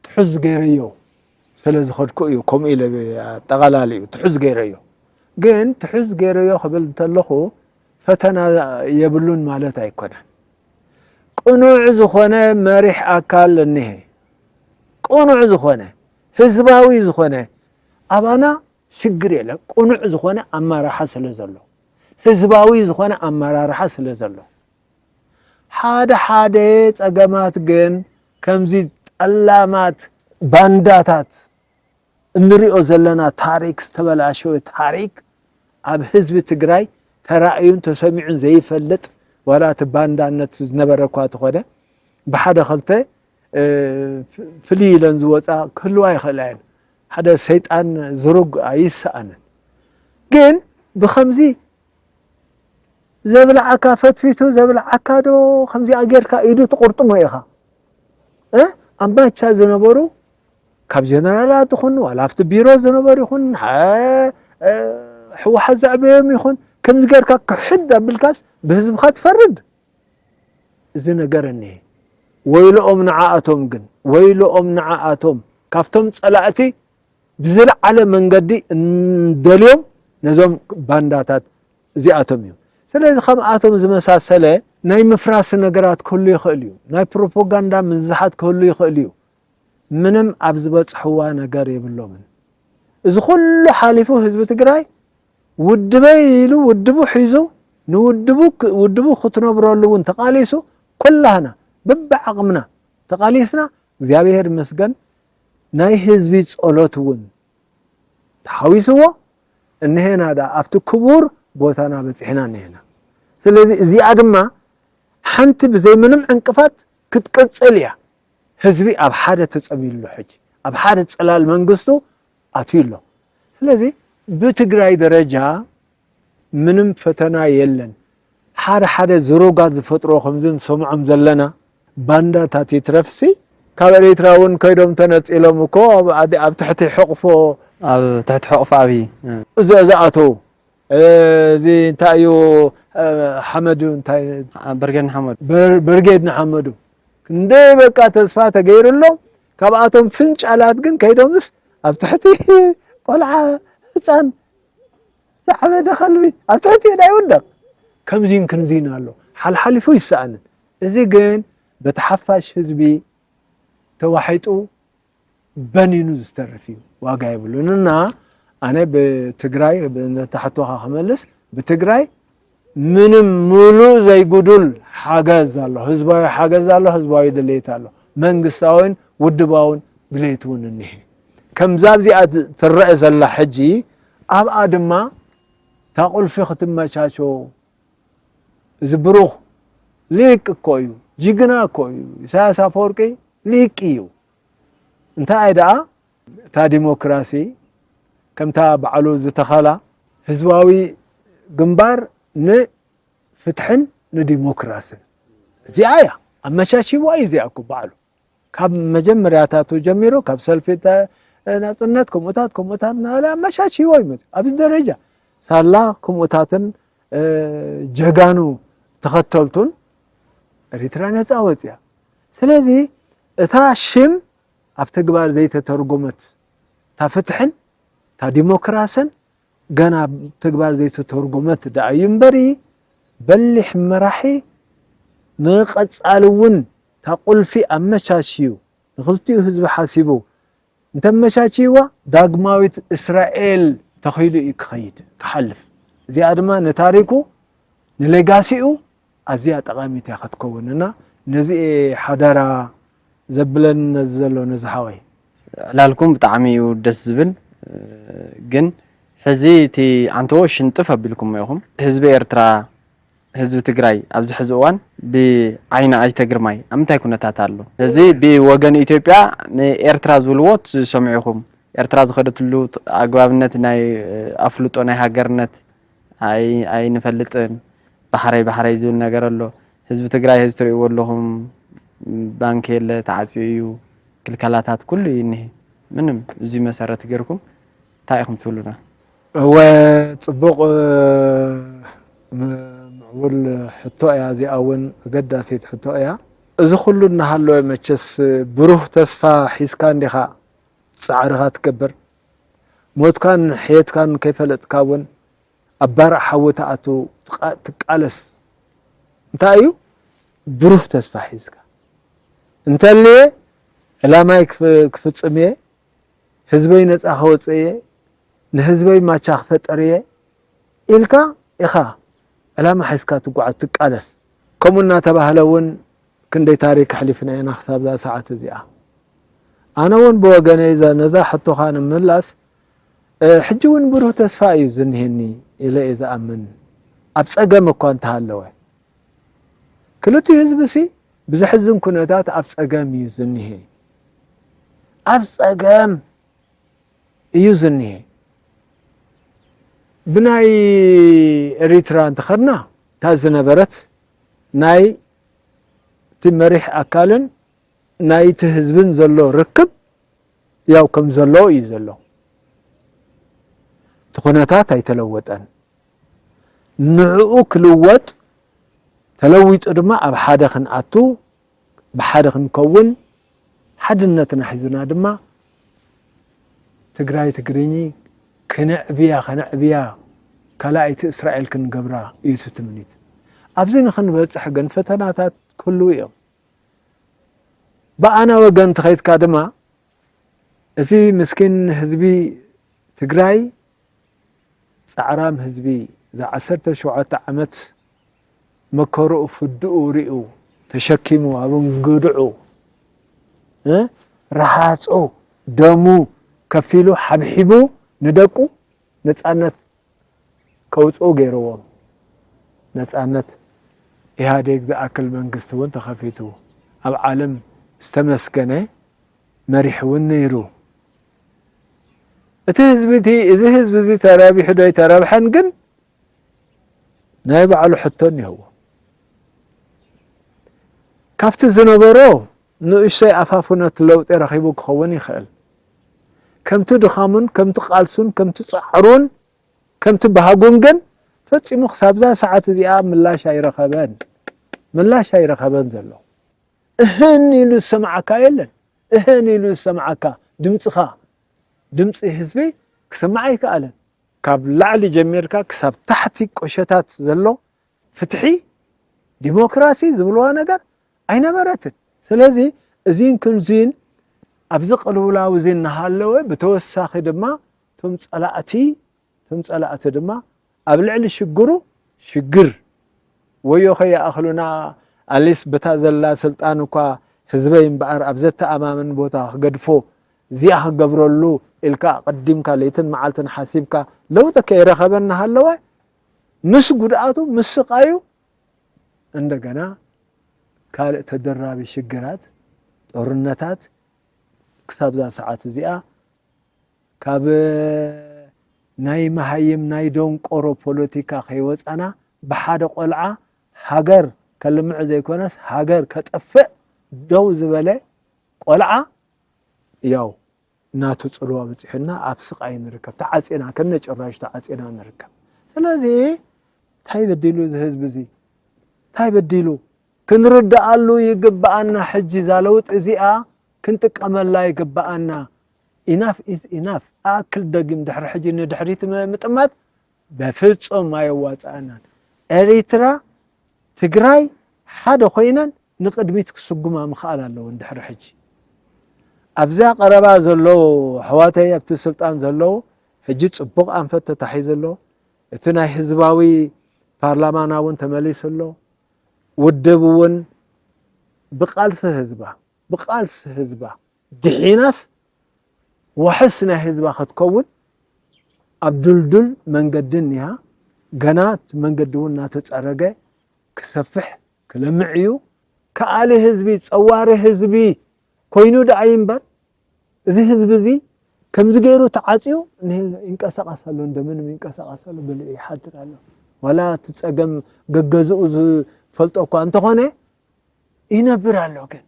ትሑዝ ገይረዮ ስለ ዝኸድኩ እዩ ከምኡ ኢለ ኣጠቓላሊኡ ትሑዝ ገይረዮ። ግን ትሑዝ ገይረዮ ክብል እንተለኹ ፈተና የብሉን ማለት ኣይኮነን። ቅኑዕ ዝኾነ መሪሕ ኣካል እኒሀ። ቅኑዕ ዝኾነ ህዝባዊ ዝኾነ ኣባና ሽግር የለን። ቅኑዕ ዝኾነ ኣመራርሓ ስለ ዘሎ፣ ህዝባዊ ዝኾነ ኣመራርሓ ስለ ዘሎ፣ ሓደ ሓደ ጸገማት ግን ከምዚ ጠላማት ባንዳታት እንሪኦ ዘለና ታሪክ፣ ዝተበላሸወ ታሪክ ኣብ ህዝቢ ትግራይ ተራእዩን ተሰሚዑን ዘይፈልጥ፣ ዋላ እቲ ባንዳነት ዝነበረ እኳ ተኾነ ብሓደ ኸልተ ፍልይ ኢለን ዝወፃ ክህልዋ ይኽእላ እየን። ሓደ ሰይጣን ዝሩግ ኣይሰኣንን። ግን ብኸምዚ ዘብልዓካ ፈትፊቱ ዘብልዓካ ዶ ከምዚኣ ጌርካ ኢዱ ትቑርጥሞ ኢኻ። ኣብ ማቻ ዝነበሩ ካብ ጀነራላት ይኹን ዋላ ኣብቲ ቢሮ ዝነበሩ ይኹን ህወሓት ዘዕበዮም ይኹን ከምዚ ጌርካ ክሕድ ኣቢልካስ ብህዝብኻ ትፈርድ። እዚ ነገር እኒሀ። ወይልኦም ንዓኣቶም ግን፣ ወይልኦም ንዓኣቶም ካብቶም ፀላእቲ ብዝለዓለ መንገዲ እንደልዮም ነዞም ባንዳታት እዚኣቶም እዮም። ስለዚ ከምኣቶም ዝመሳሰለ ናይ ምፍራስ ነገራት ክህሉ ይኽእል እዩ። ናይ ፕሮፓጋንዳ ምዝዛሓት ክህሉ ይኽእል እዩ። ምንም ኣብ ዝበፅሕዋ ነገር የብሎምን። እዚ ኩሉ ሓሊፉ ህዝቢ ትግራይ ውድበይ ኢሉ ውድቡ ሒዙ ንውድቡ ውድቡ ክትነብረሉ እውን ተቓሊሱ ኩላህና በብዓቕምና ተቓሊስና እግዚኣብሔር ይመስገን ናይ ህዝቢ ጸሎት እውን ተሓዊስዎ እንሄና ዳ ኣብቲ ክቡር ቦታና በጺሕና እንሄና። ስለዚ እዚኣ ድማ ሓንቲ ብዘይ ምንም ዕንቅፋት ክትቅጽል እያ። ህዝቢ ኣብ ሓደ ተጸሚሉ ኣሎ ሕጂ ኣብ ሓደ ጽላል መንግስቱ ኣትዩ ኣሎ። ስለዚ ብትግራይ ደረጃ ምንም ፈተና የለን። ሓደ ሓደ ዝሩጋት ዝፈጥሮ ከምዚ ንሰምዖም ዘለና ባንዳታት ይትረፍሲ ካብ ኤሪትራ እውን ከይዶም ተነጺሎም እኮ ኣብ ኣዲ- ኣብ ትሕቲ ሕቕፎ ኣብ ትሕቲ ሕቕፎ ኣብዪ እዚ ዝኣተው እዚ እንታይ እዩ ሓመዱ እንታይ በርጌድ ንሓመዱ ብርጌድ ንሓመዱ ክንደይ በቃ ተስፋ ተገይሩሎም ካብኣቶም ፍንጫላት ግን ከይዶምስ ኣብ ትሕቲ ቆልዓ ህፃን ዝዓበደ ከልቢ ኣብ ትሕቲ ኢዳ ይውደቕ። ከምዚን ክንዚን ኣሎ ሓልሓሊፉ ይሰኣንን። እዚ ግን በቲ ሓፋሽ ህዝቢ ተዋሒጡ በኒኑ ዝተርፍ እዩ፣ ዋጋ የብሉን። እና ኣነ ብትግራይ ነታ ሕቶኻ ክመልስ ብትግራይ ምንም ሙሉእ ዘይጉዱል ሓገዝ ኣሎ፣ ህዝባዊ ሓገዝ ኣሎ፣ ህዝባዊ ድሌት ኣሎ፣ መንግስታዊን ውድባውን ድሌት እውን እኒሀ። ከምዛ ኣብዚኣ ትረአ ዘላ ሕጂ ኣብኣ ድማ እታ ቁልፊ ክትመቻቾ እዚ ብሩኽ ሊቅ እኮ እዩ፣ ጅግና እኮ እዩ። ኢሳያስ ኣፈወርቂ ሊቅ እዩ። እንታይ ደኣ እታ ዲሞክራሲ ከምታ ባዕሉ ዝተኸላ ህዝባዊ ግንባር ንፍትሕን ንዲሞክራስን እዚኣ እያ ኣመቻችዋ እዩ እዚኣ እኮ ባዕሉ ካብ መጀመርያታቱ ጀሚሩ ካብ ሰልፊ ተ- ናጽነት ከምኡታት ከምኡታት እናበለ ኣመሻሽዎ ይመጽእ። ኣብዚ ደረጃ ሳላ ከምኡታትን እ፣ ጀጋኑ ተኸተልቱን ኤሪትራ ነጻ ወጽያ። ስለዚ እታ ሽም ኣብ ተግባር ዘይተተርጎመት፣ እታ ፍትሕን እታ ዲሞክራስን ገና ኣብ ተግባር ዘይተተርጎመት ደኣ እዩ እምበሪ፣ በሊሕ መራሒ ንቐጻሊ እውን እታ ቁልፊ ኣመቻችዩ ንኽልቲኡ ህዝቢ ሓሲቡ እንተመቻችይዋ ዳግማዊት እስራኤል ተኺሉ እዩ ክኸይድ ክሓልፍ። እዚኣ ድማ ንታሪኩ ንሌጋሲኡ ኣዝያ ጠቓሚት እያ ክትከውን እና ነዚ እየ ሓደራ ዘብለኒ ነዚ ዘሎ ነዚ ሓወይ። ዕላልኩም ብጣዕሚ እዩ ደስ ዝብል። ግን ሕዚ እቲ ኣንተዎ ሽንጥፍ ኣቢልኩሞ ኢኹም። ህዝቢ ኤርትራ፣ ህዝቢ ትግራይ ኣብዚ ሕዚ እዋን ብዓይኒ ኣይተ ግርማይ ኣብ ምንታይ ኩነታት ኣሎ? እዚ ብወገን ኢትዮጵያ ንኤርትራ ዝብልዎ ትሰምዑ ኢኹም። ኤርትራ ዝኸደትሉ ኣግባብነት ናይ ኣፍልጦ ናይ ሃገርነት ኣይ- ኣይንፈልጥን፣ ባሕረይ ባሕረይ ዝብል ነገር ኣሎ። ህዝቢ ትግራይ ህዚ ትርእይዎ ኣለኹም፣ ባንክ የለ፣ ተዓፅዩ እዩ፣ ክልከላታት ኩሉ እዩ እኒሄ። ምንም እዚ መሰረት ገይርኩም እንታይ ኢኹም ትብሉና? እወ፣ ጽቡቕ፣ እ፣ ም- ምዕቡል ሕቶ እያ። እዚኣ እውን ኣገዳሲት ሕቶ እያ። እዚ ኩሉ እናሃለወ መቸስ ብሩህ ተስፋ ሒዝካ እንዲኻ ጻዕርኻ ትገብር። ሞትካን ሕየትካን ከይፈለጥካ እውን ኣብ ባርዕ ሓዊ ትኣቱ ትቃ- ትቃለስ። እንታይ እዩ? ብሩህ ተስፋ ሒዝካ እንተልየ ዕላማይ ክፍ- ክፍጽም እየ፣ ህዝበይ ነጻ ከወጽእ እየ፣ ንህዝበይ ማቻ ክፈጥር እየ ኢልካ ኢኻ ዕላማ ሒዝካ ትጓዓዝ ትቃለስ። ከምኡ እናተባህለ እውን ክንደይ ታሪክ ኣሕሊፍና ኢና ክሳብ እዛ ሰዓት እዚኣ። ኣነ እውን ብወገነይ እዛ ነዛ ሕቶኻ ንምምላስ እ፣ ሕጂ እውን ብሩህ ተስፋ እዩ ዝኒሄኒ ኢለ እየ ዝኣምን። ኣብ ጸገም እኳ እንተሃለወ ክልቲኡ ህዝቢ ሲ ብዘሕዝን ኩነታት ኣብ ጸገም እዩ ዝኒሄ። ኣብ ጸገም እዩ ዝኒሄ። ብናይ ኤሪትራ እንተኸድና እታ ዝነበረት ናይ እቲ መሪሕ ኣካልን ናይቲ ህዝብን ዘሎ ርክብ ያው ከም ዘሎ እዩ ዘሎ። እቲ ኩነታት ኣይተለወጠን። ንዕኡ ክልወጥ ተለዊጡ ድማ ኣብ ሓደ ክንኣቱ ብሓደ ክንከውን ሓድነትና ሒዙና ድማ ትግራይ ትግርኝ ክነዕብያ ከነዕብያ ካልኣይቲ እስራኤል ክንገብራ እዩ እቲ ትምኒት። ኣብዚ ንክንበፅሕ ግን ፈተናታት ክህልዉ እዮም። ብኣና ወገን ተኸይድካ ድማ እዚ ምስኪን ህዝቢ ትግራይ ፃዕራም ህዝቢ እዛ ዓሰርተ ሸውዓተ ዓመት መከርኡ ፍድኡ ሪኡ ተሸኪሙ ኣብ እንግድዑ እ ረሃፁ ደሙ ከፊሉ ሓብሒቡ ንደቁ ነፃነት ከውፅኡ ገይርዎም። ነፃነት ኢህኣዴግ ዝኣክል መንግስቲ እውን ተኸፊቱ ኣብ ዓለም ዝተመስገነ መሪሕ እውን ነይሩ። እቲ ህዝቢ እቲ እዚ ህዝቢ እዚ ተረቢሑ ዶ ኣይተረብሐን ግን ናይ ባዕሉ ሕቶ እኒሀዎ። ካብቲ ዝነበሮ ንእሽተይ ኣፋፍኖት ለውጢ ረኺቡ ክኸውን ይኽእል። ከምቲ ድኻሙን ከምቲ ቃልሱን ከምቲ ጻዕሩን ከምቲ ባህጉን ግን ፈጺሙ ክሳብዛ ሰዓት እዚኣ ምላሽ ኣይረኸበን። ምላሽ ኣይረኸበን ዘሎ። እህን ኢሉ ዝሰምዓካ የለን። እህን ኢሉ ዝሰምዓካ ድምፅኻ፣ ድምፂ ህዝቢ ክስማዕ ኣይከኣለን። ካብ ላዕሊ ጀሚርካ ክሳብ ታሕቲ ቆሸታት ዘሎ ፍትሒ፣ ዲሞክራሲ ዝብልዋ ነገር ኣይነበረትን። ስለዚ እዚን ክንዚን ኣብዚ ቅልውላው እዚ እናሃለወ ብተወሳኺ ድማ እቶም ጸላእቲ እቶም ጸላእቲ ድማ ኣብ ልዕሊ ሽግሩ ሽግር ወዮ ከይኣኽሉና ኣሊስ ብታ ዘላ ስልጣን እኳ ህዝበይ እምበኣር ኣብ ዘተኣማምን ቦታ ክገድፎ እዚኣ ክገብረሉ ኢልካ ኣቐዲምካ ለይትን መዓልትን ሓሲብካ ለውጢ ከይረኸበ እናሃለወ ምስ ጉድኣቱ ምስ ስቓዩ እንደገና ካልእ ተደራቢ ሽግራት ጦርነታት ክሳብዛ ሰዓት እዚኣ ካብ ናይ መሃይም ናይ ደንቆሮ ፖለቲካ ከይወፃና ብሓደ ቆልዓ ሃገር ከልምዕ ዘይኮነስ ሃገር ከጠፍእ ደው ዝበለ ቆልዓ ያው እናቱ ጽልዋ በጺሑና ኣብ ስቓይ ንርከብ፣ ተዓጺና፣ ከነ ጭራሹ ተዓጺና ንርከብ። ስለዚ እንታይ በዲሉ እዚ ህዝቢ እዚ? እንታይ በዲሉ? ክንርድኣሉ ይግብኣና። ሕጂ እዛ ለውጢ እዚኣ ክንጥቀመላ ይግብኣና። ኢናፍ ኢዝ ኢናፍ። ኣክል ደጊም ድሕሪ ሕጂ ንድሕሪት ም- ምጥማት በፍጹም ኣየዋጽኣናን። ኤሪትራ፣ ትግራይ ሓደ ኮይነን ንቕድሚት ክስጉማ ምኽኣል ኣለወን። ድሕሪ ሕጂ ኣብዛ ቀረባ ዘለዉ ኣሕዋተይ ኣብቲ ስልጣን ዘለዉ ሕጂ ጽቡቕ ኣንፈት ተታሒዙ ኣሎ። እቲ ናይ ህዝባዊ ፓርላማና እውን ተመሊሱ ኣሎ። ውድብ እውን ብቃልሲ ህዝባ ብቃልሲ ህዝባ ድሒናስ ዋሕስ ናይ ህዝባ ክትከውን ኣብ ድልዱል መንገዲ እኒሃ። ገና እቲ መንገዲ እውን እናተፀረገ ክሰፍሕ ክለምዕ እዩ። ከኣሊ ህዝቢ፣ ፀዋሪ ህዝቢ ኮይኑ ደኣ እዩ እምበር፣ እዚ ህዝቢ እዚ ከምዚ ገይሩ ተዓፅዩ ን- ይንቀሳቐስ ኣሎ፣ እንደምንም ይንቀሳቐስ ኣሎ፣ ብልዒ ይሓድር ኣሎ። ዋላ እቲ ፀገም ገገዝኡ ዝፈልጦ እኳ እንተኾነ ይነብር ኣሎ። ግን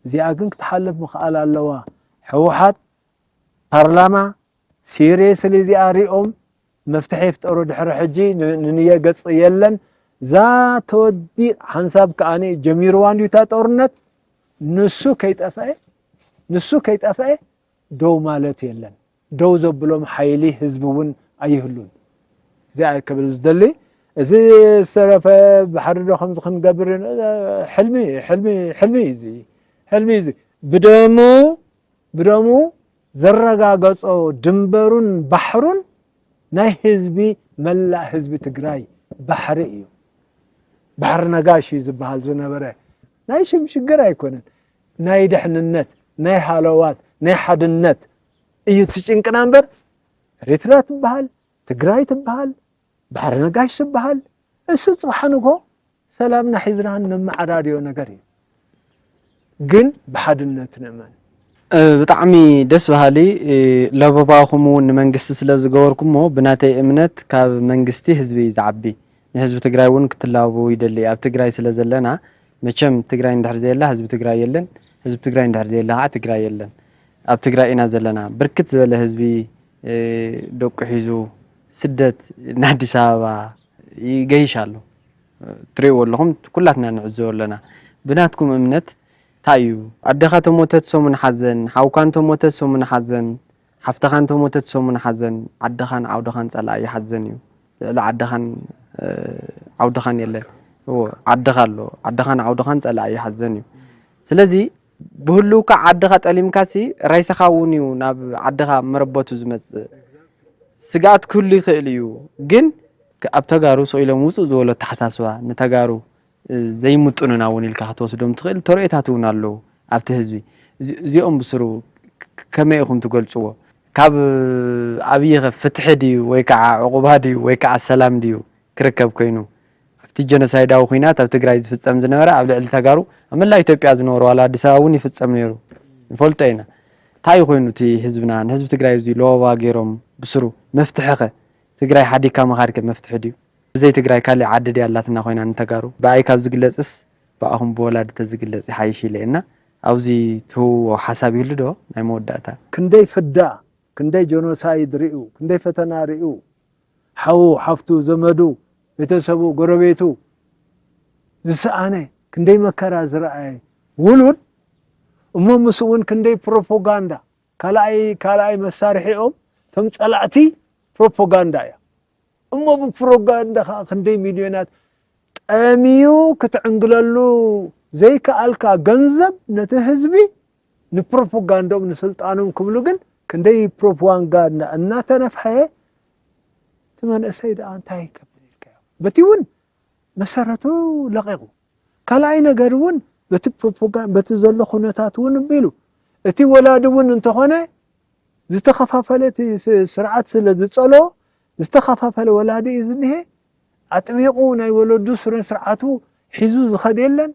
እዚኣ ግን ክትሓልፍ ምኽኣል ኣለዋ። ህወሓት ፓርላማ ሲሪየስሊ እዚኣ ሪኦም መፍትሒ ይፍጠሩ። ድሕሪ ሕጂ ን- ንንየ ገጽ የለን። እዛ ተወዲ ሓንሳብ ከኣ ጀሚርዋ እንድዩ እታ ጦርነት። ንሱ ከይጠፍአ ንሱ ከይጠፍአ ደው ማለት የለን። ደው ዘብሎም ሓይሊ ህዝቢ እውን ኣይህሉን። እዚኣ ክብል ዝደሊ፣ እዚ ዝተረፈ ባሕሪ ዶ ከምዚ ክንገብር እ፣ ሕልሚ ሕልሚ ሕልሚ እዩ እዚ። ሕልሚ እዩ እዚ። ብደሙ ብደሙ ዘረጋገጾ ድንበሩን ባሕሩን ናይ ህዝቢ፣ መላእ ህዝቢ ትግራይ ባሕሪ እዩ። ባሕሪ ነጋሽ እዩ ዝበሃል ዝነበረ። ናይ ሽም ሽግር ኣይኮነን። ናይ ድሕንነት፣ ናይ ሃለዋት፣ ናይ ሓድነት እዩ እቲ ጭንቅና እምበር፣ ኤሪትራ ትበሃል፣ ትግራይ ትበሃል፣ ባሕሪ ነጋሽ ትበሃል፣ እሱ ጽባሕ ንግሆ ሰላምና ሒዝና ነመዓዳድዮ ነገር እዩ። ግን ብሓድነት ንእመን። እ፣ ብጣዕሚ ደስ በሃሊ። እ፣ ለበባኹም እውን ንመንግስቲ ስለ ዝገበርኩሞ፣ ብናተይ እምነት ካብ መንግስቲ ህዝቢ እዩ ዝዓቢ። ንህዝቢ ትግራይ እውን ክትላበቡ ይደሊ። ኣብ ትግራይ ስለ ዘለና፣ መቸም ትግራይ እንድሕር ዘየላ ህዝቢ ትግራይ የለን፣ ህዝቢ ትግራይ እንድሕር ዘየላ ከዓ ትግራይ የለን። ኣብ ትግራይ ኢና ዘለና። ብርክት ዝበለ ህዝቢ፣ እ፣ ደቁ ሒዙ ስደት ንኣዲስ ኣበባ ይገይሽ ኣሎ። ትሪእዎ ኣለኹም፣ ኩላትና ንዕዘቦ ኣለና። ብናትኩም እምነት እንታይ እዩ? ኣደኻ ተሞተት ሰሙን ሓዘን፣ ሓውካ እንተሞተ ሰሙን ሓዘን፣ ሓፍትኻ እንተሞተት ሰሙን ሓዘን፣ ዓድኻን ዓውድኻን ጸላኢ ሓዘን እዩ። ልዕሊ ዓድኻን፣ እ፣ ዓውድኻን የለን። እዎ፣ ዓድኻ ኣሎ። ዓድኻን ዓውድኻን ጸላኢ ሓዘን እዩ። ስለዚ ብህልውካ ዓድኻ ጠሊምካሲ ሬሳኻ እውን እዩ ናብ ዓድኻ መረበቱ ዝመጽእ። ስግኣት ክህሉ ይኽእል እዩ፣ ግን ክ- ኣብ ተጋሩ ስቕ ኢሎም ውጹእ ዝበሉ ኣተሓሳስባ ንተጋሩ፣ እ፣ ዘይምጥኑና እውን ኢልካ ክትወስዶም ትኽእል ተርእዮታት እውን ኣለዉ ኣብቲ ህዝቢ። እዚ- እዚኦም ብስሩ ክ- ከመይ ኢኹም ትገልጽዎ? ካብ ኣብይ ኸ ፍትሒ ድዩ ወይ ከዓ ዕቑባ ድዩ ወይ ከዓ ሰላም ድዩ ክርከብ ኮይኑ? ኣብቲ ጀኖሳይዳዊ ኲናት ኣብ ትግራይ ዝፍጸም ዝነበረ ኣብ ልዕሊ ተጋሩ ኣብ መላእ ኢትዮጵያ ዝነበሩ ዋላ ኣዲስ ኣበባ እውን ይፍጸም ነይሩ፣ ንፈልጦ ኢና። እንታይ ኮይኑ እቲ ህዝብና ንህዝቢ ትግራይ እዚ ለበባ ገይሮም ብስሩ መፍትሒ ኸ ትግራይ ሓዲግካ ምኻድ ከ መፍትሒ ድዩ? ብዘይ ትግራይ ካሊእ ዓዲ ድያ ኣላትና ኮይና ንተጋሩ? ብኣይ ካብ ዝግለጽስ ብኣኹም ብወላዲ ተዝግለጽ ይሓይሽ ኢለ እና ኣብዚ ትህብዎ ሓሳብ ይህሉ ዶ ናይ መወዳእታ? ክንደይ ፍዳ፣ ክንደይ ጀኖሳይድ ሪኡ፣ ክንደይ ፈተና ሪኡ፣ ሓዉ ሓፍቱ ዘመዱ ቤተሰቡ ጎረቤቱ ዝሰኣነ፣ ክንደይ መከራ ዝረኣየ ውሉድ እሞ ምስኡ እውን ክንደይ ፕሮፓጋንዳ ካልኣይ ካልኣይ መሳርሒኦም እቶም ጸላእቲ ፕሮፓጋንዳ እያ። እሞ ብፕሮፓጋንዳ ከዓ ክንደይ ሚልዮናት ጠምዩ ክትዕንግለሉ ዘይከኣልካ ገንዘብ ነቲ ህዝቢ ንፕሮፓጋንዶም ንስልጣኖም ክብሉ ግን ክንደይ ፕሮፓጋንዳ እናተነፍሐ እቲ መንእሰይ ደኣ እንታይ ይከብል ኢልካዮ? በቲ እውን መሰረቱ ለቒቑ። ካልኣይ ነገር እውን በቲ ፕሮፓጋንዳ በቲ ዘሎ ኩነታት እውን እቢሉ እቲ ወላዲ እውን እንተኾነ ዝተኸፋፈለ እቲ ስ- ስርዓት ስለ ዝጸሎ ዝተኸፋፈለ ወላዲ እዩ ዝኒሄ። ኣጥቢቑ ናይ ወለዱ ስረን ስርዓቱ ሒዙ ዝኸድ የለን።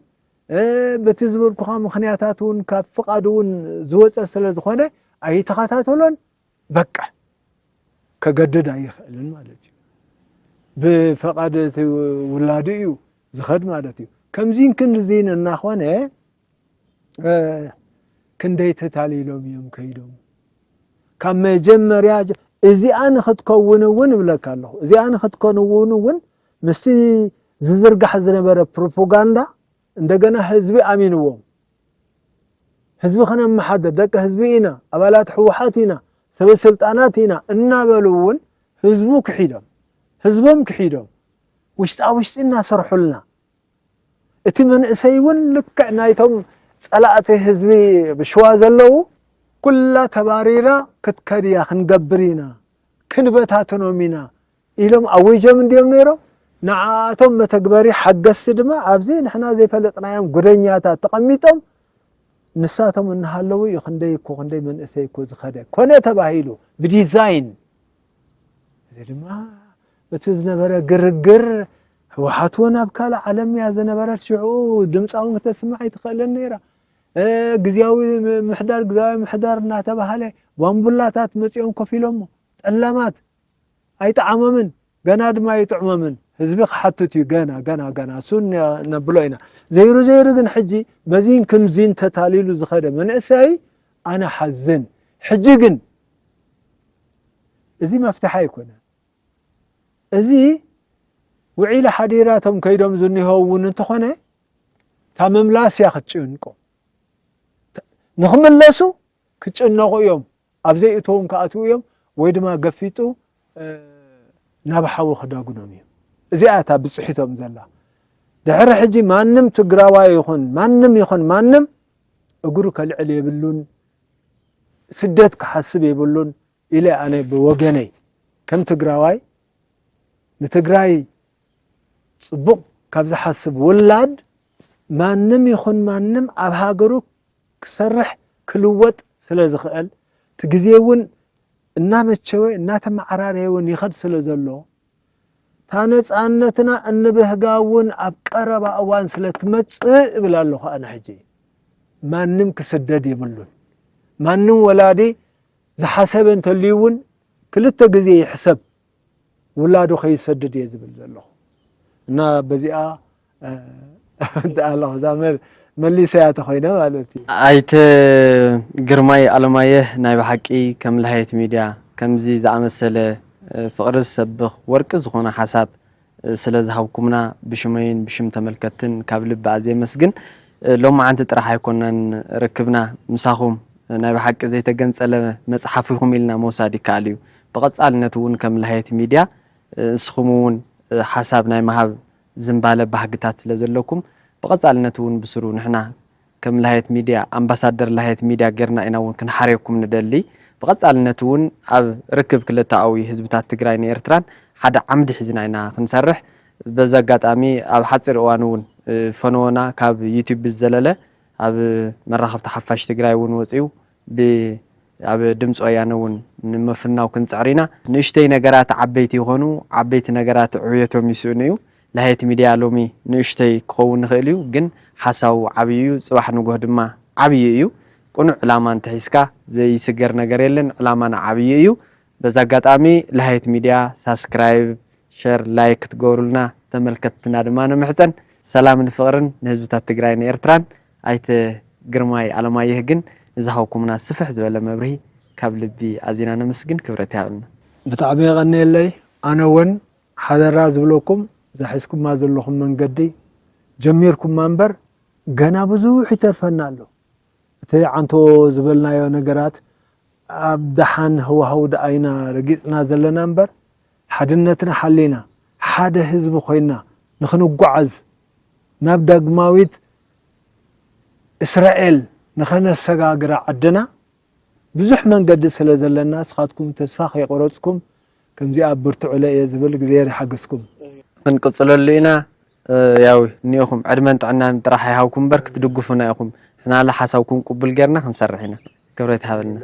እ፣ በቲ ዝበልኩኻ ምኽንያታት እውን ካብ ፍቓዱ እውን ዝወፀ ስለ ዝኾነ ኣይተኸታተሎን። በቃ ከገድድ ኣይኽእልን ማለት እዩ። ብፈቓድ እቲ ውላዱ እዩ ዝኸድ ማለት እዩ። ከምዚን ክንዚን እናኾነ እ፣ ክንደይ ተታሊሎም እዮም ከይዶም። ካብ መጀመርያ ጀ- እዚኣ ንኽትከውን እውን እብለካ ኣለኹ። እዚኣ ንኽትከውን እውን ምስቲ ዝዝርጋሕ ዝነበረ ፕሮፓጋንዳ እንደገና ህዝቢ ኣሚንዎም። ህዝቢ ከነመሓድር፣ ደቂ ህዝቢ ኢና፣ ኣባላት ህወሓት ኢና፣ ሰበ ስልጣናት ኢና እናበሉ እውን ህዝቡ ክሒዶም፣ ህዝቦም ክሒዶም፣ ውሽጣ ውሽጢ እናሰርሑልና፣ እቲ መንእሰይ እውን ልክዕ ናይቶም ጸላእቲ ህዝቢ ብሽዋ ዘለዉ፣ ኩላ ተባሪራ ክትከድ እያ፣ ክንገብር ኢና፣ ክንበታትኖም ኢና ኢሎም ኣዊጆም እንድዮም ነይሮም። ንዓኣቶም መተግበሪ ሓገዝቲ ድማ ኣብዚ ንሕና ዘይፈለጥናዮም ጉደኛታት ተቐሚጦም፣ ንሳቶም እናሃለዉ እዩ ክንደይ እኮ፣ ክንደይ መንእሰይ እኮ ዝኸደ። ኮነ ተባሂሉ ብዲዛይን። እዚ ድማ እቲ ዝነበረ ግርግር፣ ህወሓት እውን ኣብ ካልእ ዓለም እያ ዝነበረት። ሽዑ ድምፃ እውን ክተስምዕ ኣይትኽእልን ነይራ። እ፣ ግዝያዊ ም- ምሕዳር፣ ግዝያዊ ምሕዳር እናተባሃለ ባምቡላታት መፂኦም ኮፍ ኢሎሞ። ጠላማት ኣይጠዓሞምን፣ ገና ድማ ኣይጥዕሞምን። ህዝቢ ክሓትት እዩ ገና፣ ገና፣ ገና። እሱ ን- ነብሎ ኢና። ዘይሩ፣ ዘይሩ ግን ሕጂ በዚን ክምዚን ተታሊሉ ዝኸደ መንእሰይ ኣነ ሓዝን። ሕጂ ግን እዚ መፍትሒ ኣይኮነን። እዚ ውዒለ ሓዲራቶም ከይዶም ዝኒሀው እውን እንተኾነ፣ እታ ምምላስ እያ ክትጭንቆ። ንኽምለሱ ክጭነቑ እዮም። ኣብ ዘይእተዎም ክኣትዉ እዮም፣ ወይ ድማ ገፊጡ፣ እ፣ ናብ ሓዊ ክዳጉኖም እዩ። እዚኣ እታ ብፅሒቶም ዘላ። ድሕሪ ሕጂ ማንም ትግራዋይ ይኹን፣ ማንም ይኹን ማንም እግሩ ከልዕል የብሉን፣ ስደት ክሓስብ የብሉን ኢለ ኣነ ብወገነይ ከም ትግራዋይ ንትግራይ ፅቡቕ ካብ ዝሓስብ ውላድ ማንም ይኹን ማንም ኣብ ሃገሩ ክሰርሕ ክልወጥ ስለ ዝኽእል፣ እቲ ግዜ እውን እናመቸወ እናተመዓራረየ እውን ይኸድ ስለ ዘሎ፣ እታ ነፃነትና እንብህጋ እውን ኣብ ቀረባ እዋን ስለ ትመፅእ እብል ኣለኹ። ኣነ ሕጂ ማንም ክስደድ የብሉን። ማንም ወላዲ ዝሓሰበ እንተልዩ እውን ክልተ ግዜ ይሕሰብ፣ ውላዱ ከይሰድድ እየ ዝብል ዘለኹ። እና በዚኣ ኣለኹ እዛ መሊሰያ ተኮይነ ማለት እዩ። ኣይተ ግርማይ ኣለማየህ፣ ናይ ብሓቂ ከም ለሃየት ሚድያ ከምዚ ዝኣመሰለ ፍቕሪ ዝሰብኽ ወርቂ ዝኾነ ሓሳብ ስለ ዝሃብኩምና ብሽመይን ብሽም ተመልከትትን ካብ ልቢ ኣዝየ የመስግን። ሎማዓንቲ ጥራሕ ኣይኮነን ርክብና ምሳኹም፣ ናይ ብሓቂ ዘይተገንጸለ መጽሓፍ ኢኹም ኢልና ምውሳድ ይከኣል እዩ። ብቐጻልነት እውን ከም ለሃየት ሚድያ ንስኹም እውን ሓሳብ ናይ ምሃብ ዝንባለ ባህግታት ስለ ዘለኩም ብቐጻልነት እውን ብስሩ ንሕና ከም ለሃየት ሚድያ ኣምባሳደር ለሃየት ሚድያ ጌርና ኢና እውን ክንሓርየኩም ንደሊ። ብቐጻልነት እውን ኣብ ርክብ ክልተኣዊ ህዝብታት ትግራይን ኤርትራን ሓደ ዓምዲ ሒዝና ኢና ክንሰርሕ። በዚ ኣጋጣሚ ኣብ ሓፂር እዋን እውን ፈነወና ካብ ዩቲዩብ ብዝዘለለ ኣብ መራኸብቲ ሓፋሽ ትግራይ እውን ወፂኡ ብ ኣብ ድምፂ ወያነ እውን ንምፍናው ክንፅዕር ኢና። ንእሽተይ ነገራት ዓበይቲ ይኾኑ፣ ዓበይቲ ነገራት ዕብየቶም ይስእኑ እዩ። ለሃየት ሚድያ ሎሚ ንእሽተይ ክኸውን ንኽእል እዩ፣ ግን ሓሳቡ ዓብዪ እዩ። ፅባሕ ንጎህ ድማ ዓብዪ እዩ። ቅኑዕ ዕላማ እንተሒዝካ ዘይስገር ነገር የለን። ዕላማና ዓብዪ እዩ። በዚ ኣጋጣሚ ለሃየት ሚድያ ሳስክራይብ፣ ሸር፣ ላይክ ክትገብሩልና ተመልከትትና ድማ ንምሕፀን። ሰላምን ፍቕርን ንህዝብታት ትግራይን ኤርትራን። ኣይተ ግርማይ ኣለማየህ ግን ንዝሃብኩምና ስፍሕ ዝበለ መብርሂ ካብ ልቢ ኣዚና ነመስግን። ክብረት ይሃበልና። ብጣዕሚ የቐንየለይ። ኣነ እውን ሓደራ ዝብለኩም እዛ ሒዝኩማ ዘለኹም መንገዲ ጀሚርኩማ እምበር ገና ብዙሕ ይተርፈና ኣሎ። እቲ ዓንቶ ዝበልናዮ ነገራት ኣብ ደሓን ህዋህው ደኣ ኢና ረጊፅና ዘለና እምበር ሓድነትና ሓሊና ሓደ ህዝቢ ኮይና ንኽንጓዓዝ ናብ ዳግማዊት እስራኤል ንኸነሰጋግራ ዓድና ብዙሕ መንገዲ ስለ ዘለና ንስኻትኩም ተስፋ ከይቆረፅኩም ከምዚኣ ብርትዑለ እየ ዝብል። እግዚኣብሔር ይሓግዝኩም። ክንቅፅለሉ ኢና። ያው እኒኦኹም ዕድመን ጥዕናን ጥራሕ ይሃብኩም እምበር ክትድግፉና ኢኹም። ንሕና ለ ሓሳብኩም ቅቡል ጌርና ክንሰርሕ ኢና። ክብረት ይሃበልና።